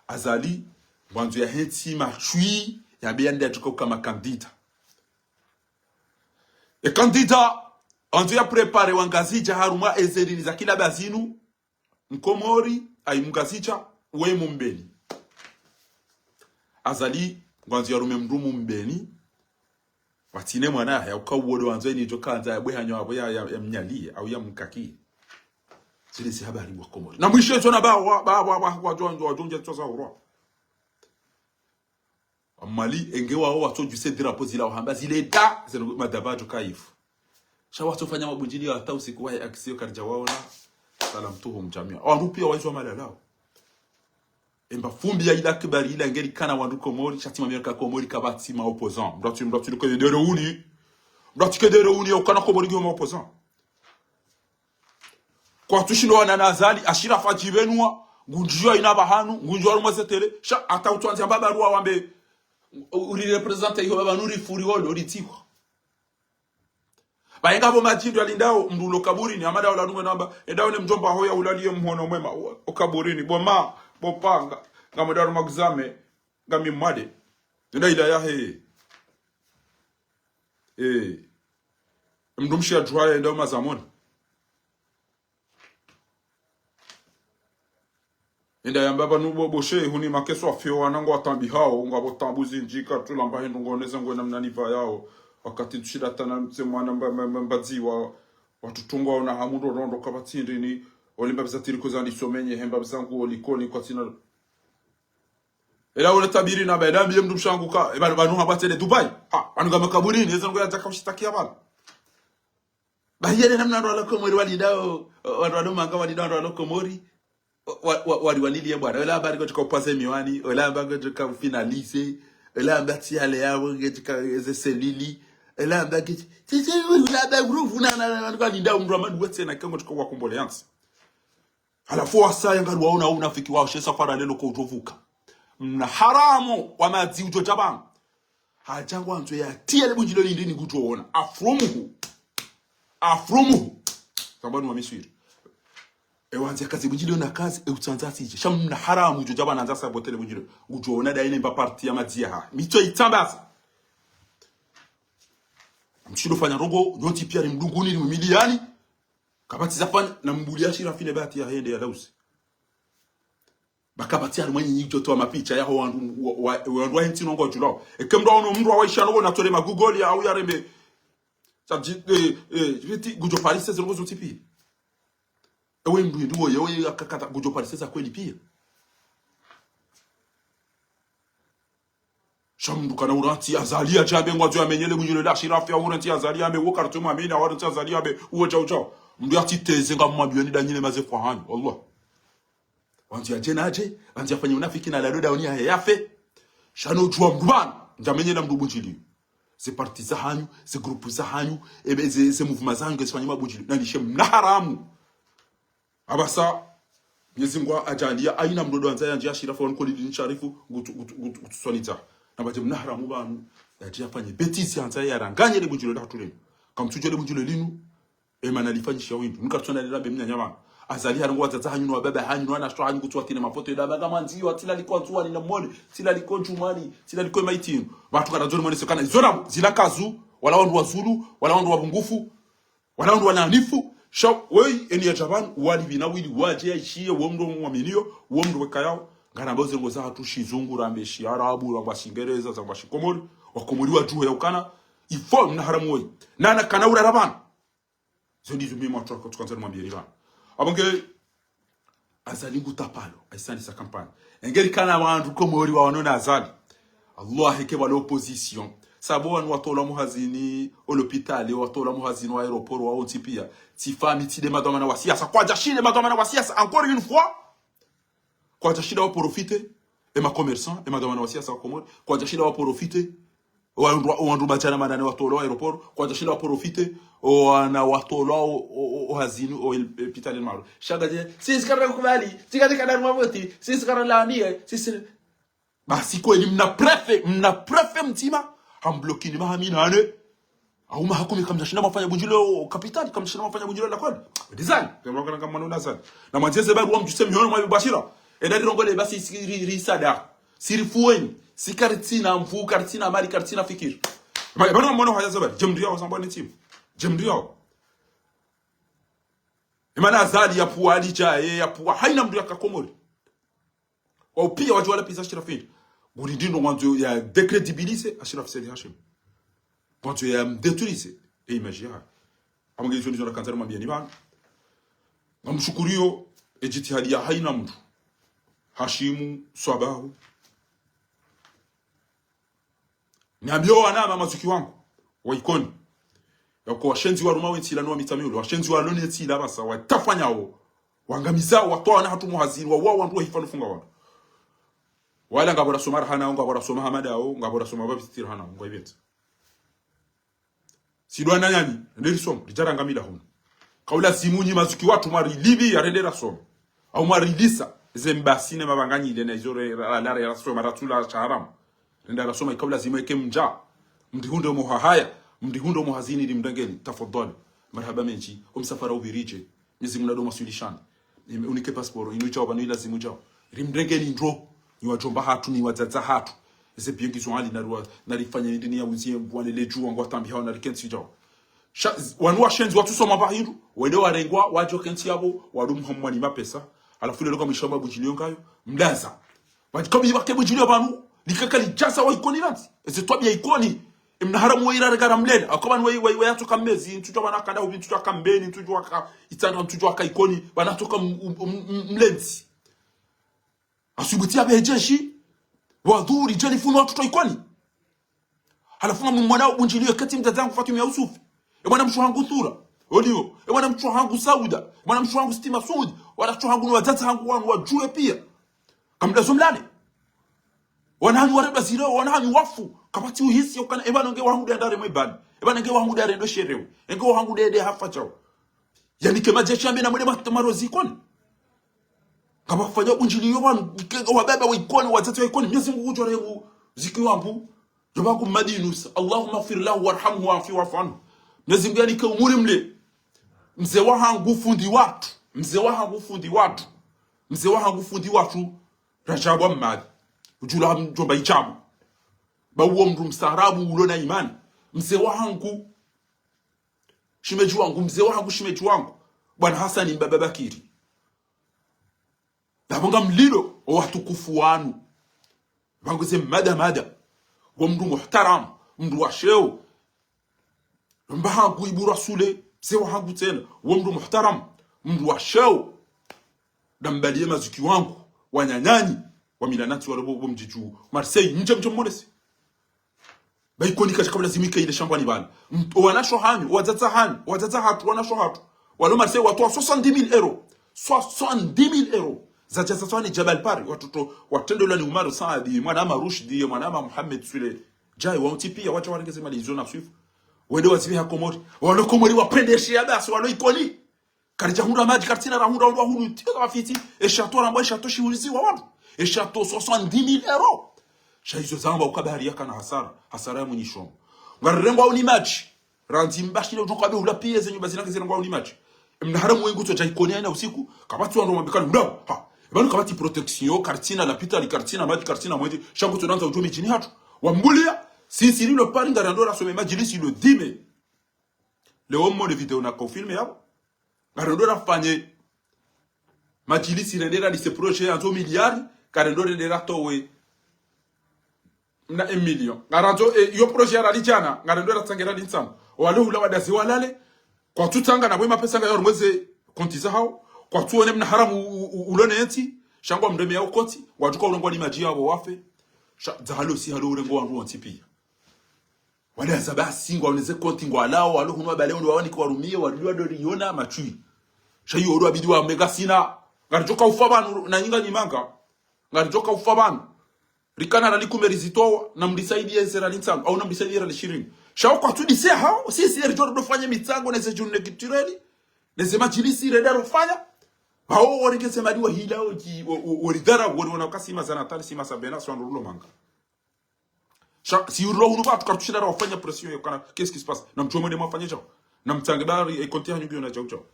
Azali, ngwandzo yahentsi matswi, yabe yande yadjuka ukama candidat. E candidat, andzo ya préparer Wangazidja harumwa eze rini za kila bazinu, Mkomori, ayi Mngazidja, we Mumbeni. Azali, ngwandzo yarume mdru Mumbeni, watsine mwana, ya uka uwo ndo wandzo ini djo kandza, ya bwe hanyo abo ya, ya, ya mnyaliye, au ya mkakiye. Zile zi habari bo Wakomori. Na mwishe zona ba, wa, ba, wa, wa, wadjo, wadjo, wadjo, wadjo, wadjo, Wamwali, enge wawo watsodjuse drapeau zila wahamba zile da, zeno madaba djo kaifu. Sha watsofanya mabundjiliyo hata usiku wahe action karidja waona. Salamtuhum jamia. Wandru piya waizwa malalao. Emba fumbi ya ila kibari ila ngeli kana wandru Komori, sha tsi mamiyaka Komori kapvatsi ma opposant. Mdru atsi, mdru atsi luke dere uni. Mdru atsi ke dere uni, ya ukana Komori ngiyo ma opposant. Kwatsushindo wana na Azali, Ashirafu adjibenuwa, ngundjiyo ina bahanu, ngundjiyo harumwa ze télé, sha hata utswandzi amba baruwa wambe, u-, uri représenter iho baba nuri furi wolo, uri tihwa. Bayenga bo madjindo yalindao, mdru ulo kaburini, amada ula nungwe namba, enda wone mdjomba hoya ulaliye mhono mwema, o, o kaburini, bo ma, bo panga, ngamwenda harumwa kuzame, ngami mwade. Enda ila yahe. Eh. Mdrumshe adjuwa yenda umazamoni. Enda yamba pvanu bo, bo shehu ni makeswa fiyo wanangu watambihao, ngapvo tambu zindji karitsulamba hindru ngoneza ngwena mnani pvayao. Wakati ntsushinda tana mtse mwana mba, mba, mba, mbadziwa, watutungwa ona hamu ndo rondo kapvatsi ndrini, olimba biza tiri kuzandi somenye, hemba bizangu olikoni kwatsina. Ela ule tabiri na bela mbiye mdrumshe wangu ka, e pvanu, pvanu hamba tsele Dubai. Ha, pvanu ngama kaburini, eza ngo ya dzaka ushitakia pvanu. Bahi yele namna wandru walo Komori walindao, wandru walo manga walindao, wandru walo Komori, wa, wa, wali waliliye bwana. Ola amba ngudjo ka upaze miwani, ola amba ngudjo ka ufinalize, ola amba tsi yale yawo, ngudjo ka eze selili, ola amba ngudjo, tsi, tsi, ola amba nguruvu na, na, na, na, walindao mdru amadu wetse na kango ngudjo ka wakomboleansi. Halafu wasaya ngari waona unafiki wao, she safari lelo ko udjovuka. Mna haramu wa madzi udjo djabanga. Hadja ngwandzo yatiye le bundjilo lindrini ngudjo ona. Afrumuhu. Afrumuhu. Sambanu wa Miswiri. E wandzi yakaze bundjilo na kazi, e utsandza sije. Sha mna haramu udjo djabanga nandza saboter le bundjilo. Ngudjo ona daine mba parti ya madzi yaha. Mitso itsambaza. Mshindo fanya rogo, nyontsi piya ri mdunguni, ri mumiliyani. Kapvatsi zafanya, na mbuli ya Ashirafu ne bahati ya hende ya lawusi. Ba kapvatsi harimwa nyinyi djotowa mapicha yaho wandru wa, wa, wandru wa hentsi nongo djulao. Eke mdru waono mdru wawaisha nongo natole magugoli ya au ya rembe. Sa dji, eh, eh, djibiti, ngudjo parise ze nongo zontsi piya. Ewe mdru hindri woye, woye akakata, ngudjo parise za kweli piya. Sha mdru kana urantsi Azali yadjambe ngwandzo yamenye le bundjilo la Ashirafu ya urantsi Azali yambe, wo kartsi mwamini, awarantsi Azali yambe, uwo djau djau. Mdru yatsiteze ngamwambiyo ni danyine maze fwa hanyu, wallah. Wandzi yadje nadje, wandzi yafanye unafiki na lalo daoni yahe yafe. Sha no djuwa mdru pvanu, ndjamenye na mdru bundjili. Ze parti za hanyu, ze groupe za hanyu, ebe ze, ze mouvement za hanyu, ngezifanye mabundjili. Nani she mna haramu. Apvasa, Mwenyezi Mungu adjaliya, haina mdru ndo andza yandji Ashirafu, wanu kolili ni Sharifu, ngutu, ngutu, ngutu, ngutu swanidza. Na badje mna haramu pvanu, yadje yafanye bêtise yandza yaranganye le bundjilo la hatru linu. Kamtsudjuwa le bundjilo linu, emana lifanyisha windru. Nika tsona lila be mnyanya pvanu. Azali harenge wadzadze hanyu no wababa hanyu no wanashe hanyu kutsi watrine mafoto yedabanga mandziyo, tsi laliko Ndzuwani na mwone, tsi laliko Djumwani, tsi laliko Maitinu. Pvatsu kana dzoni mwone sekana. Izo nabo, zila nkazu, wala wandru wazulu, wala wandru wapvungufu, wala wandru wananifu. Sha, woyi, eni ya djapvanu, wali pvina wili, wadje, yaishiye, wo mndru mwaminiyo, wo mndru wekayao. Nganamba uze ngoza hatru shizungu, rambe shiarabu, ramba shingereza, ramba shikomori. Wakomori wadjuhe ya ukana, ifo mna haramu woyi. Nana kana urara pvanu. Zo ndizo mimi mwatsu, tsu kandza nimwambiyeni pvanu. Apvo nge Azali ngu tapalo, aisandisa kampani. Engeri kana wandru Komori wawanona Azali. Allah, eke pvwa l'opposition. Sabo wanu watolwa muhazini, o lopitali, watolwa muhazini wa aéroport, wa wontsi piya. Tsi fami, tsi nde madhwamana wa siasa. Kwadjashinda madhwamana wa siasa, encore une fois. Kwadjashinda waprofite, e ma commerçants, e madhwamana wa siasa wa Komori. Kwadjashinda waprofite, wandru, wandru madjana manane watolwa aéroport, kwadjashinda waprofite, o wana watolwa o, o, o, o hazini, o il-, e, pitali maru. Sha ngadje, sisi kara kubali, sisi kara kana rwaboti, sisi kara laniye, sisi. Basi kweli mna préfet, mna préfet mdzima, hamblokini maha minane. Au maha kumi kamdjashinda mwafanya bundjilio kapitali, kamdjashinda mwafanya bundjilio la kweli. Design, kama kana kama nuna zani. Na mwandzeze bari wa mdjuse mihono mwa bashira. Eda rirongole basi si ri, ri sada. Si rifuweni. Si karitsina mvu, karitsina mali, karitsina fikiri. Ma, bano mwana haya zabari. Djemdriao, zambwa ni timu. Djemdriao. Imana Azali ya pvwa alidja, ye ya pvwa. Haina mndru ya kakomori. Wao piya wadjo wala piza Achirafi. Nguri ndino ngwandzo ya décrédibiliser Achirafi Said Hachim. Ngwandzo ya mdétruiser e image yahe. Apvo nge izo ndizo nakandza nimwambiyeni pvanu. Ngamshukuriyo e djitihadi ya haina mndru. Hashimu, Swabahu. Niambiyo wanama mazuki wangu wa Ikoni. Yako washenzi waruma we ntsila no wa Mitsamihuli, washenzi walone ntsila pvasa, watafanyawo, wangamizao, watowa wana hatru muhazini, wawao wandru, wahifa no funga wandru. Wala ngapvo rasoma rahana, ngapvo rasoma hamada, ngapvo rasoma pvapvitiri hana, ngwa ipvendza. Sidwana nyani, nde risomo, ridjarangamila hunu. Kaulazimu nyi mazuki watru mwarilibi ya rende rasoma. Au mwarilisa, ze mbasi ne mapvanganyile na izo re, ra, ra, ra, rasoma, ratsula sha haramu. Rende rasoma, ikaulazimu eke mdja. Mdrihundre muhahaya, mdrihundre muhazini rimrengeni, tafadhali. Marahaba mendji, o msafara upviridje. Mwenyezi Mungu nado mwaswilishani. Im-, unike pasiporo, inu djao, pvanu ilazimu djao. Rimrengeni ndro, ni wadjomba hatru, ni wadzadze hatru. Eze biyo ngizo hali, nariwa, narifanye ndini ya uzie, mbwane le djuwa, ngwa tambi hao, narikentsi djao. Sha, z-, wanu washenzi watsusoma pvahindru, wende warengwa, wadjo kentsi yapvo, wadumu hamwani mapesa, halafu lelo kamwishamba bundjilio ngayo, mdaza. Wadji kabi wake bundjilio pvanu, likaka lidjasa wa Ikoni pvantsi. Eze twabiya Ikoni, emna haramu we irare kara mlele, akaba ni we, we, we yatsoka Mbezi, ntsudjuwa wana kanda hubi, ntsudjuwa ka Mbeni, ntsudjuwa ka Itsandra, ntsudjuwa ka Ikoni, wana yatsoka m-, m-, m-, m-, mlendzi. Asubuti ya bejeshi, wadhuri, djeli funu watru twa Ikoni. Halafu ngamwona bundjilio kati mdzadze hangu Fatuma Yusufu. E mwana mshe hangu Thura. Oliyo. E mwana mshe hangu Sauda. E mwana mshe hangu Siti Masudi. Wana mshe hangu no wadzadze hangu wanu wadjuwe piya. Kamdazo mlale. Wana hanyu warendwa ziro, wana hanyu wafu. Kapvatsi uhisi ya ukana, e pvanu nge wahangu nde andare mwebani. E pvanu nge wahangu nde arendwe sherewe. E nge wahangu nde, nde hafa djao. Yani ke majeshi ambe na mwende ma-, marozi Ikoni. Kapvafanya bundjilio pvanu, ke, wababa wa Ikoni, wadzadze wa Ikoni, Mwenyezi Mungu kudjo rehemu ziki wangu. Djomba hangu Mmadi Yunus, اللهم اغفر له وارحمه وعافه واعف عنه. Mwenyezi Mungu yanike umuri mle. Mze wahangu fundi watru. Mze wahangu fundi watru. Mze wahangu fundi watru. Rajabu Mmadi. Udjula mdjomba Ijabu. Ba uwo mndru mstaarabu ulo na imani. Mze wahangu. Shimedji wangu, mze wahangu, shimedji wangu. Bwana Hasani Mbaba Bakiri. Yapvo ngamlilo, o watukufu wanu. Pvangu ze mada mada. Wo mndru muhtaram, mndru wa sheo. Mba hangu Ibu Rasule, mze wahangu tsena. Wo mndru muhtaram, mndru wa sheo. Dambaliye mazuki wangu, wananyanyi, wa Milanati walo bo, bo mdjidju. Marseille, mdje mdje mmonese. Ba Ikoni kaja kabla zimike ile shambwani pvanu. M-, wanasho hanyu, wadzadze hanyu, wadzadze hatru, wanasho hatru. Walo Marseille watowa soixante-dix mille euros. Soixante-dix mille euros. Zadja za tswani Jabal Pari, watoto, watrendelwa ni Umaru Saadi, mwana ama Rushdi, mwana ama Mohamed Sule. Djayi, wa utsi piya, wadja warenge ze mali izo na swifu. Wende wazibe ha Komori. Walo Komori wapvendeshe ya basi, walo Ikoni. Karidja hundra madji, karitsina rahundra, hundra hunu, tiyo za mafiti, e château rambwa, e château shihuliziwa wandru. E château soixante-dix mille euros. Sha izo zamba ukaba hari yakana hasara, hasara ya mwenye shongo. Ngarirengwa uni madji. Randzi mbashile udjo kabe hula piya ze nyumba zina ke zirengwa uni madji. Mna haramu wengu tso djaikoni haina usiku, kapvatsi wandru wamwambikana mdau. Ha, pvanu kapvatsi protection, karitsina lapitali, karitsina madji, karitsina mwenje, sha ngutso nandza udjo midjini hatru. Wambulia, sisi lilo Paris ngarendo rasome madjilisi le dix mai. Leo mmone video nako filmé yapvo. Ngarendo rafanye madjilisi rende ralise projet yandzo miliari, ngarendo rende ratowe na un million. Ngarandzo, eh, iyo projet ya rali djana, ngarendo ratsange rali ntsambu. Wale hula wadazi walale, kwatsutsanga na bwe mapesa ngayo harumwa ze konti zahao, kwatsuone mna haramu u-, u-, u-, ulone entsi, sha ngwamreme yao koti, ngwadjuka urengwa ni madji yapvo wafe, sha, dza halo si halo urengwa wandru wontsi pia. Wale haza basi, ngwaoneze konti ngwalao, walo hunu wabale wandru wawanike warumie, warudi wadori yona matswi. Sha iyo ndo wabidi wamega sina, ngaridjoka ufa pvanu, na nyinga nyimanga, ngaridjoka ufa pvanu. Rikana rali kume rizitowa, na mrisaidie eze rali ntsangu, au na mrisaidie rali shirini. Sha wo kwatsudise hao, sisi eri djo ndo fanye mitsangu neze journée culturelle, neze madjilisi renda rofanya. Hao warengeze mali wahila, oji, o, o, waridhara, wari wana kasi mazana tani, si masabena, si wandru rulo manga. Sha, si urilo hunu pvatsu kartsushira rawafanya pression ya kana, qu'est-ce qui se passe? Na mdjo mwende mwafanye djao. Na mtsange bari, e konti hanyu ngiyo na djao djao.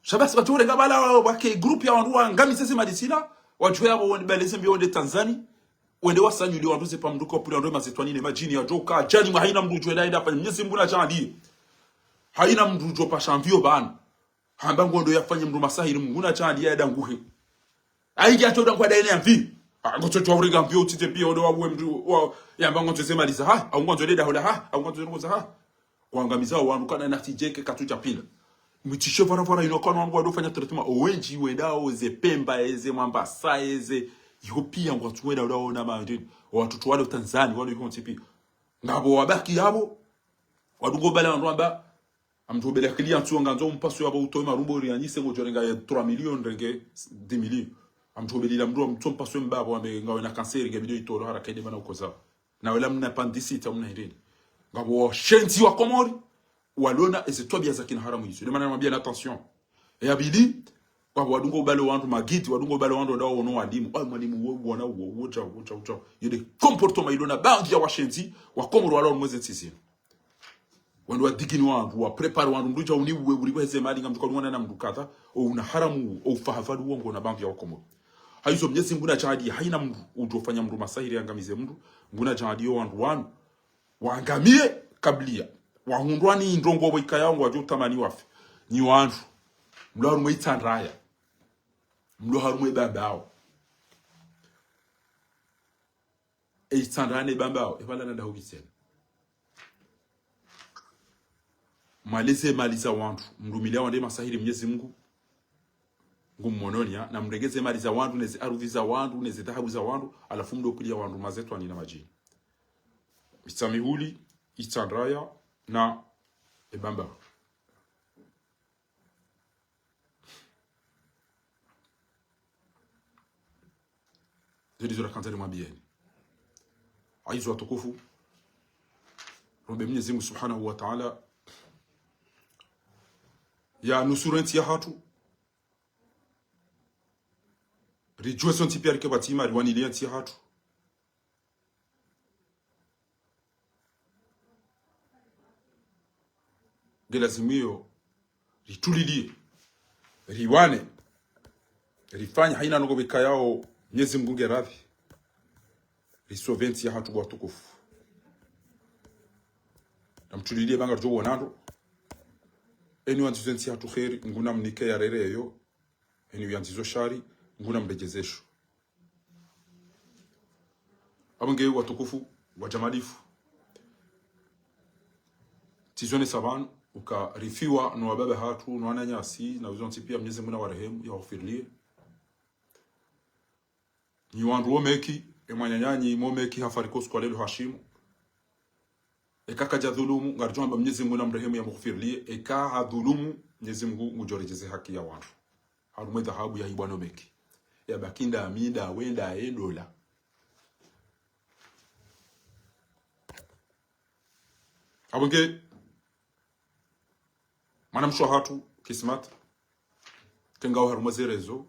Sha basi, wadjo urenga bala wa, wake groupe ya wandru wangamize ze mali zila, wadjo yapvo wende baleze mbio wende Tanzanie, wende wasanyuli wandru ze pamduko puli wandru mazetwani ne madjini yadjo uka, djani mwa haina mndru udjo enda enda fanya Mnyezi Mngu nadjaanlie. Haina mndru udjo pasha mvio pvanu. Hamba ngondo yafanye mndru masahiri Mngu nadjaanlie yadanguhe. Aingi atsodanguha daine ya mvi. Ah, ngotso djuwa urenga mvio utsite pia odo wawe mndru wa, yamba ngotso ze mali za ha, au ngotso deda hola ha, au ngotso ze ndrongo za ha. Kwangamiza wandru kana na tijeke katsudja pila. Mitsishe vara vara ino kana wandru wadofanya traitement. Owendji wendao ze Pemba, eze Mwambasa, eze. Iyo pia ngwatsu wenda udaona mandrini. Wandru tu wale Tanzania, wale yontsi pia. Ngapvo wabaki yapvo. Wadungo bala wandru wamba, amdru hubela client tsu ngandzo mpaswe yapvo utowe marumbo uri anyise ngodjo renga ya trois millions renge dix millions. Amdru hubelila mndru amtso mpaswe mbapvo ambe ngawe na cancer nge bidi itolwe haraka inde mana ukoza. Na wela mna appendicite, mna hindrini. Ngapvo washenzi wa Komori, walona eze twabia za kina haramu izo. Inde mana namwambia na attention. E ya pvili, ngapvo wadungo ubale wandru magidi, wadungo ubale wandru wandao wono walimu. Ayi mwalimu wo, wana wo, wo dja, wo dja, wo dja. Yende comportement ilona baadhwi ya washenzi wa Komori walo mweze ntsi zinu. Wandru wadigini wandru, wa préparer wandru, mndru dja uniwe, uri waheze mali, ngamdjuka uwana na mndru kadha, o una haramu, o ufahavali uongo na baadhwi ya wa Komori. Haizo Mnyezi Mngu nadjaanlie, haina mndru, udjo fanya mndru masahiri yangamize mndru, Mngu nadjaanlie yo wandru wanu, wangamie kablia, wahundrwa ni ndrongo pvo ikayao ngwadjo utamani wafe, nyi wandru, mlo harumwa Itsandraya, mlo harumwa Bambao. E Itsandraya ne Bambao, e pvala nanda hupvi tsena. Mwaleze mali za wandru, mrumilia wandru masahiri Mnyezi Mngu, ngummononia, na mrengeze mali za wandru, neze arudhi za wandru, neze dhahabu za wandru, halafu mdo kulia wandru mazetwani na madjini. Mitsamihuli, Itsandraya, na e Bambao. Zili zo rakandza nimwambieni. Haizo watukufu, rombe Mnyezi Mngu Subhanahu wa Ta'ala yanusuru entsi yahatru. Ridjuwe sontsi pia rike pvatsima, riwanilie entsi yahatru. Nge lazimu iyo, ritulilie, riwane, rifanye haina ndrongo pvo ikayao Mnyezi Mngu nge radhi, risauve entsi yahatru bo watukufu. Na mtulilie ba ngaridjo wonana ndro. Eni wandzizo entsi yahatru kheri, Mngu namnike ya rere eyo. Eni yandzizo shari, Mngu namredjezesho. Apvo nge watukufu wa djamalifu. Tsizonesa pvanu, uka rifiwa no wababa hatru, no wananyasi, na wizo ntsi pia Mnyezi Mngu nawarehemu, yawaghufirilie. Nyi wandru wo Meki, e mwananyanyu mo Meki hafariki usiku wa lelo Hashimu. Eka kadja dhulumu, ngaridjo hamba Mnyezi Mngu namrehemu yamghufirilie. Eka hadhulumu, Mnyezi Mngu ngudjo redjeze haki ya wandru. Harumwa e dhahabu yahibwa no Meki. Yabaki ndami, ndawe, ndaye, ndola. Apvo nge, mwanamshe wahatru, Kismat, ke ngawo harumwa ze réseaux,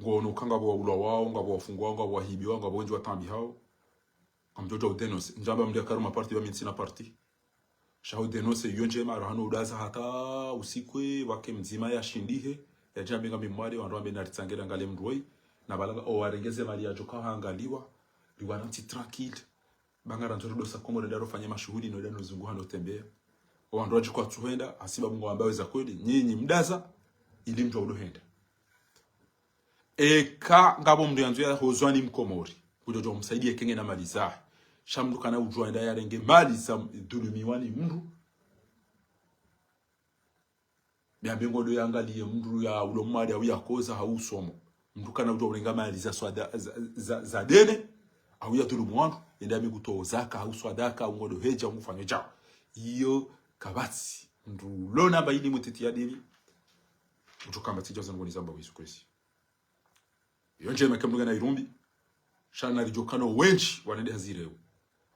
ngono uka ngapvo waulwa wao, ngapvo wafungwa wao, ngapvo wahibiwa wao, ngapvo wendji watabihao. Ngamdjo udja udénoncer. Ndjamba mndru yakari ma parti, ba mi ntsina parti. Sha hu dénoncer iyo ndjema, rohano udaza hata usiku, wake mdzima yashindihe, yadjambe ngambe mwade, wandru wambe naritsange rangalie mndru woyi, na pvala owarenge ze mali yadjo ka hangaliwa, riwana ntsi tranquille. Ba ngarandzo ridosa Komori nda rofanya mashuhuli, no nda no zunguha no tembea. Owandru wadji kwatsuhenda, hasibabu ngwambao eza kweli, nyinyi mdaza, ili mdjuwa udohenda. Eka ngapvo mndru yandzo yahozwa ni Mkomori, kudjodjo msaidie eka ngena mali zahe. Sha mndru kana udjuwa enda yarenge mali za dhulumiwa ni mndru. Miambe ngodo yangalie mndru ya ulo mwade au yakoza hau usomo. Mndru kana udjuwa urenga mali za swada, za, za, za dene, au yadhulumu wandru, enda mi kutoa zaka, hau swadaka, au ngodo hedja, au ngufanya dja. Iyo kapvatsi. Mndru ulona ba ili mutiti ya dini, udjo kamba tsidja uzangu nizamba wizu kwezi. Iyo ndjema eka mndru ngena irumbi, sha naridjo kana wendji wanende hazireo.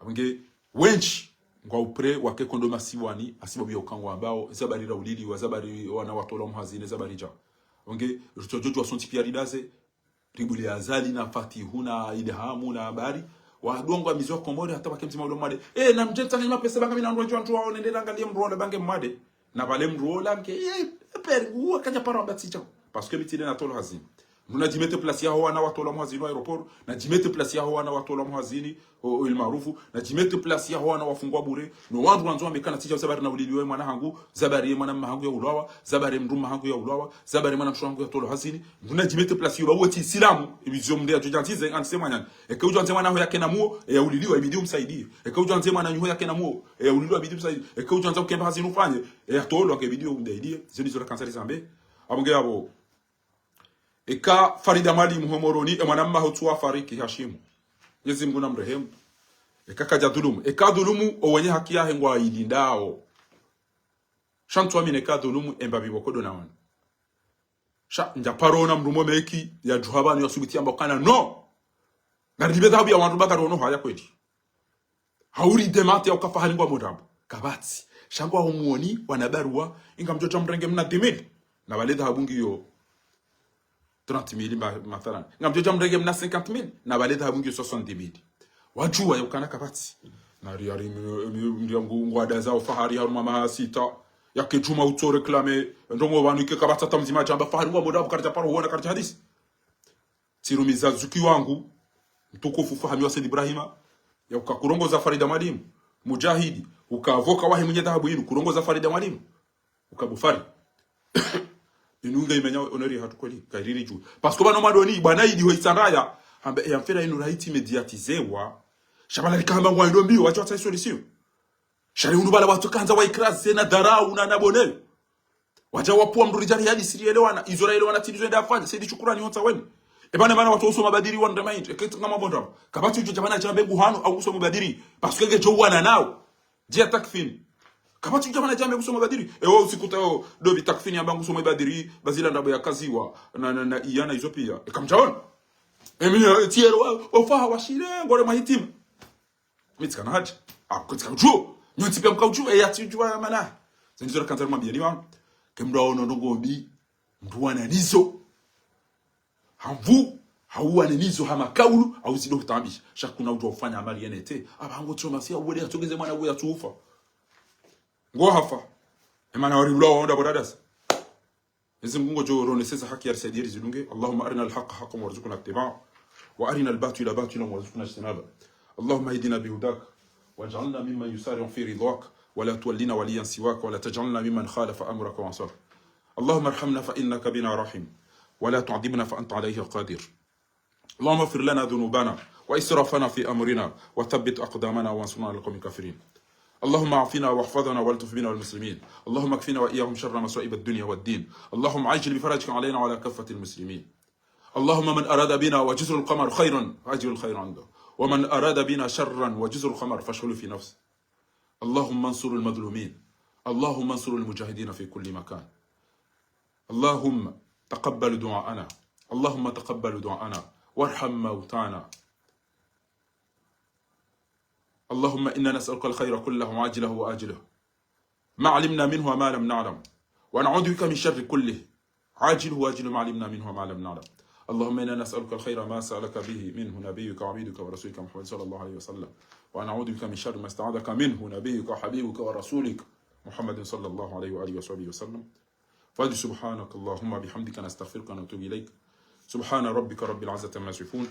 Apvo nge wendji ngwao prêt wake kondo masiwani, hasibabu ya uka ngwambao, zabari rauliliwa, zabari wana watolwa mhazini, zabari dja. Apvo nge, ritsodjodjo wasontsi pia ridaze, ribule Azali na Fatihu na Ilhamu na habari, wadungwa mizo ya Komori hata wake mdzima ulo mwade. Eh, na mdje ntsange mapesa ba ngamina wandru wandru wao nende rangalie mndru wola ba nge mwade. Na pvale mndru wola nge, eh, peri, uwa kadja paro amba tsidja. Parce que mi tsinde natolwa hazini. Mndru nadjimete place yaho wana watolwa mhazini wa aéroport, nadjimete place yaho wana watolwa mhazini, o, o, El Maarouf, nadjimete place yaho wana wafungwa bure, no wandru wandzo wambe kana tsidja zabari nauliliwa mwana hangu, zabari ye mwana mma hangu yaulwawa, zabari ye mndru mma hangu yaulwawa, zabari ye mwana mshe hangu yatolwa hazini. Mndru nadjimete place yo ba uwe tsi Isilamu, ibi zio mndru yadjo djandzize, ngandise mwananya. Eka udjwandze mwana ho yakena muo, e yauliliwa, ibidi umsaidie. Eka udjwandze mwananyaho yakena muo, e yauliliwa, ibidi umsaidie. Eka udjwandza ukemba hazini ufanye, e yatolwa, nge ibidi umsaidie. Zio ndizo rakandza rizambe. Apvo nge apvo. Eka Farida Mwalimu ho Moroni, e mwana mma ho tsu wafariki Hashimu. Mwenyezi Mungu namrehemu. Eka kadja dhulumu. Eka dhulumu, owenye haki yahe ngwailindao. Sha ntsu amini eka dhulumu, emba bibo kodo na wana. Sha, ndja paro ona mndru mo meki, yadjuha pvanu yasubuti yamba ukana, no! Ngari ribe dhahabu ya wandru ba ngari ono haya kweli. Hauri demate ya uka Fahari ngwa mo ndrabo. Kapvatsi. Sha ngwa ho Moroni, wana barua, inga mdjodja mrenge mna dix mille. Na pvale dhahabu ngiyo trente mille ma-, mathalan. Nga mdjodja mrenge mna cinquante mille. Na pvale dhahabu ngiyo soixante-dix mille. Wadjuwa ya ukana kapvatsi. Na ri, ari, mi, mi, mi, ngu, ngwadaza o Fahari harumwa maha sita. Yake djuma utso réclamer. Ndrongo pvanu ike kapvatsi hata mdzima djamba Fahari ngwa mo ndrabo karidja paro huona karidja hadisi. Tsirumiza zuki wangu, mtukufu Fahami wa Said Ibrahima, ya uka kurongoza Farida Mwalimu, mujahidi, uka avoka wahe mwenye dhahabu inu, kurongoza Farida Mwalimu, uka bufari. Inu nge imenya onori hatu kweli, kairiri dju. Parce que pvanu madoni, bwana idi ho Itsandaya, hambe, ya mfera inu rahiti médiatisewa, sha pvala rika hamba ngwa ndo mbio, wacho watsa solution. Sha ri unu pvala watsu kandza wa ikraze na dharau na nabone. Wadja wapvua mndru ridjari yadi siri elewana, izo ra elewana tsi ndizo enda afanya, Saidi Shukurani hontsa weni. Epvane mana watsu usoma badiri wa ndramaindi, eke tsi ngama bondrama. Kapvatsi udjo dja pvana djambe ngu hanu, au usoma badiri, parce que ngedjo uwana nao. Djia takfini. Kapvatsi udjo dja pvana djambe ngu soma badiri. Ewo usiku tayo, dobi takfini yamba ngu soma badiri, ba zila ndrabo ya kaziwa, na, na, na iya na izo pia. Eka mdjaona. Emi, e, tiero, wa, ofaha wa shire, ngore mahitima. Mi tsikana hadja. Ah, ko tsika udjuo. Nyo tsi pia mka udjuo, e, yatsi udjuo ya mana. Ze ndizo rakandza rimwambia ni wanu. Ke mndru aono ndrongo mbi, mndru wana nizo. Hamvu, hauwana nizo, hama kaulu, hauzido hutambisha. Sha kuna udjuo ufanya amali yenete. Aba hango tsoma siya, uwele yatsongeze mwana uwe yatsufa. Ngo hafa. E mana wari ulawa onda bodadasa. Mwenyezi Mungu ngudjo roneseza haki ya risaidie rizidunge. اللهم أرنا الحق حقا وارزقنا اتباعه، وأرنا الباطل باطلا وارزقنا اجتنابه. اللهم اهدنا بهداك، واجعلنا ممن يسارع في رضاك، ولا تولنا وليا سواك، ولا تجعلنا ممن خالف أمرك وعصاك. اللهم ارحمنا فإنك بنا راحم، ولا تعذبنا فأنت علينا قادر. اللهم اغفر لنا ذنوبنا وإسرافنا في أمرنا وثبت أقدامنا وانصرنا على القوم الكافرين. اللهم عافنا واحفظنا والطف بنا والمسلمين. اللهم اكفنا وإياهم شر مصائب الدنيا والدين. اللهم عجل بفرجك علينا وعلى كافة المسلمين. اللهم من أراد بنا وجزر القمر خيرا فأجعل الخير عنده، ومن أراد بنا شرا وجزر القمر فاشغله في نفسه. اللهم انصر المظلومين. اللهم انصر المجاهدين في كل مكان. اللهم تقبل دعاءنا. اللهم تقبل دعاءنا وارحم موتانا. اللهم إنا نسألك الخير كله عاجله وآجله، ما علمنا منه وما لم نعلم، ونعوذ بك من شر كله عاجله وآجله، ما علمنا منه وما لم نعلم. اللهم إنا نسألك الخير ما سألك به منه نبيك وعبدك ورسولك محمد صلى الله عليه وسلم، ونعوذ بك من شر ما استعاذك منه نبيك وحبيبك ورسولك محمد صلى الله عليه وآله وصحبه وسلم. فقل سبحانك اللهم بحمدك نستغفرك ونتوب إليك. سبحان ربك رب العزة عما يصفون.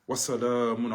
وسلام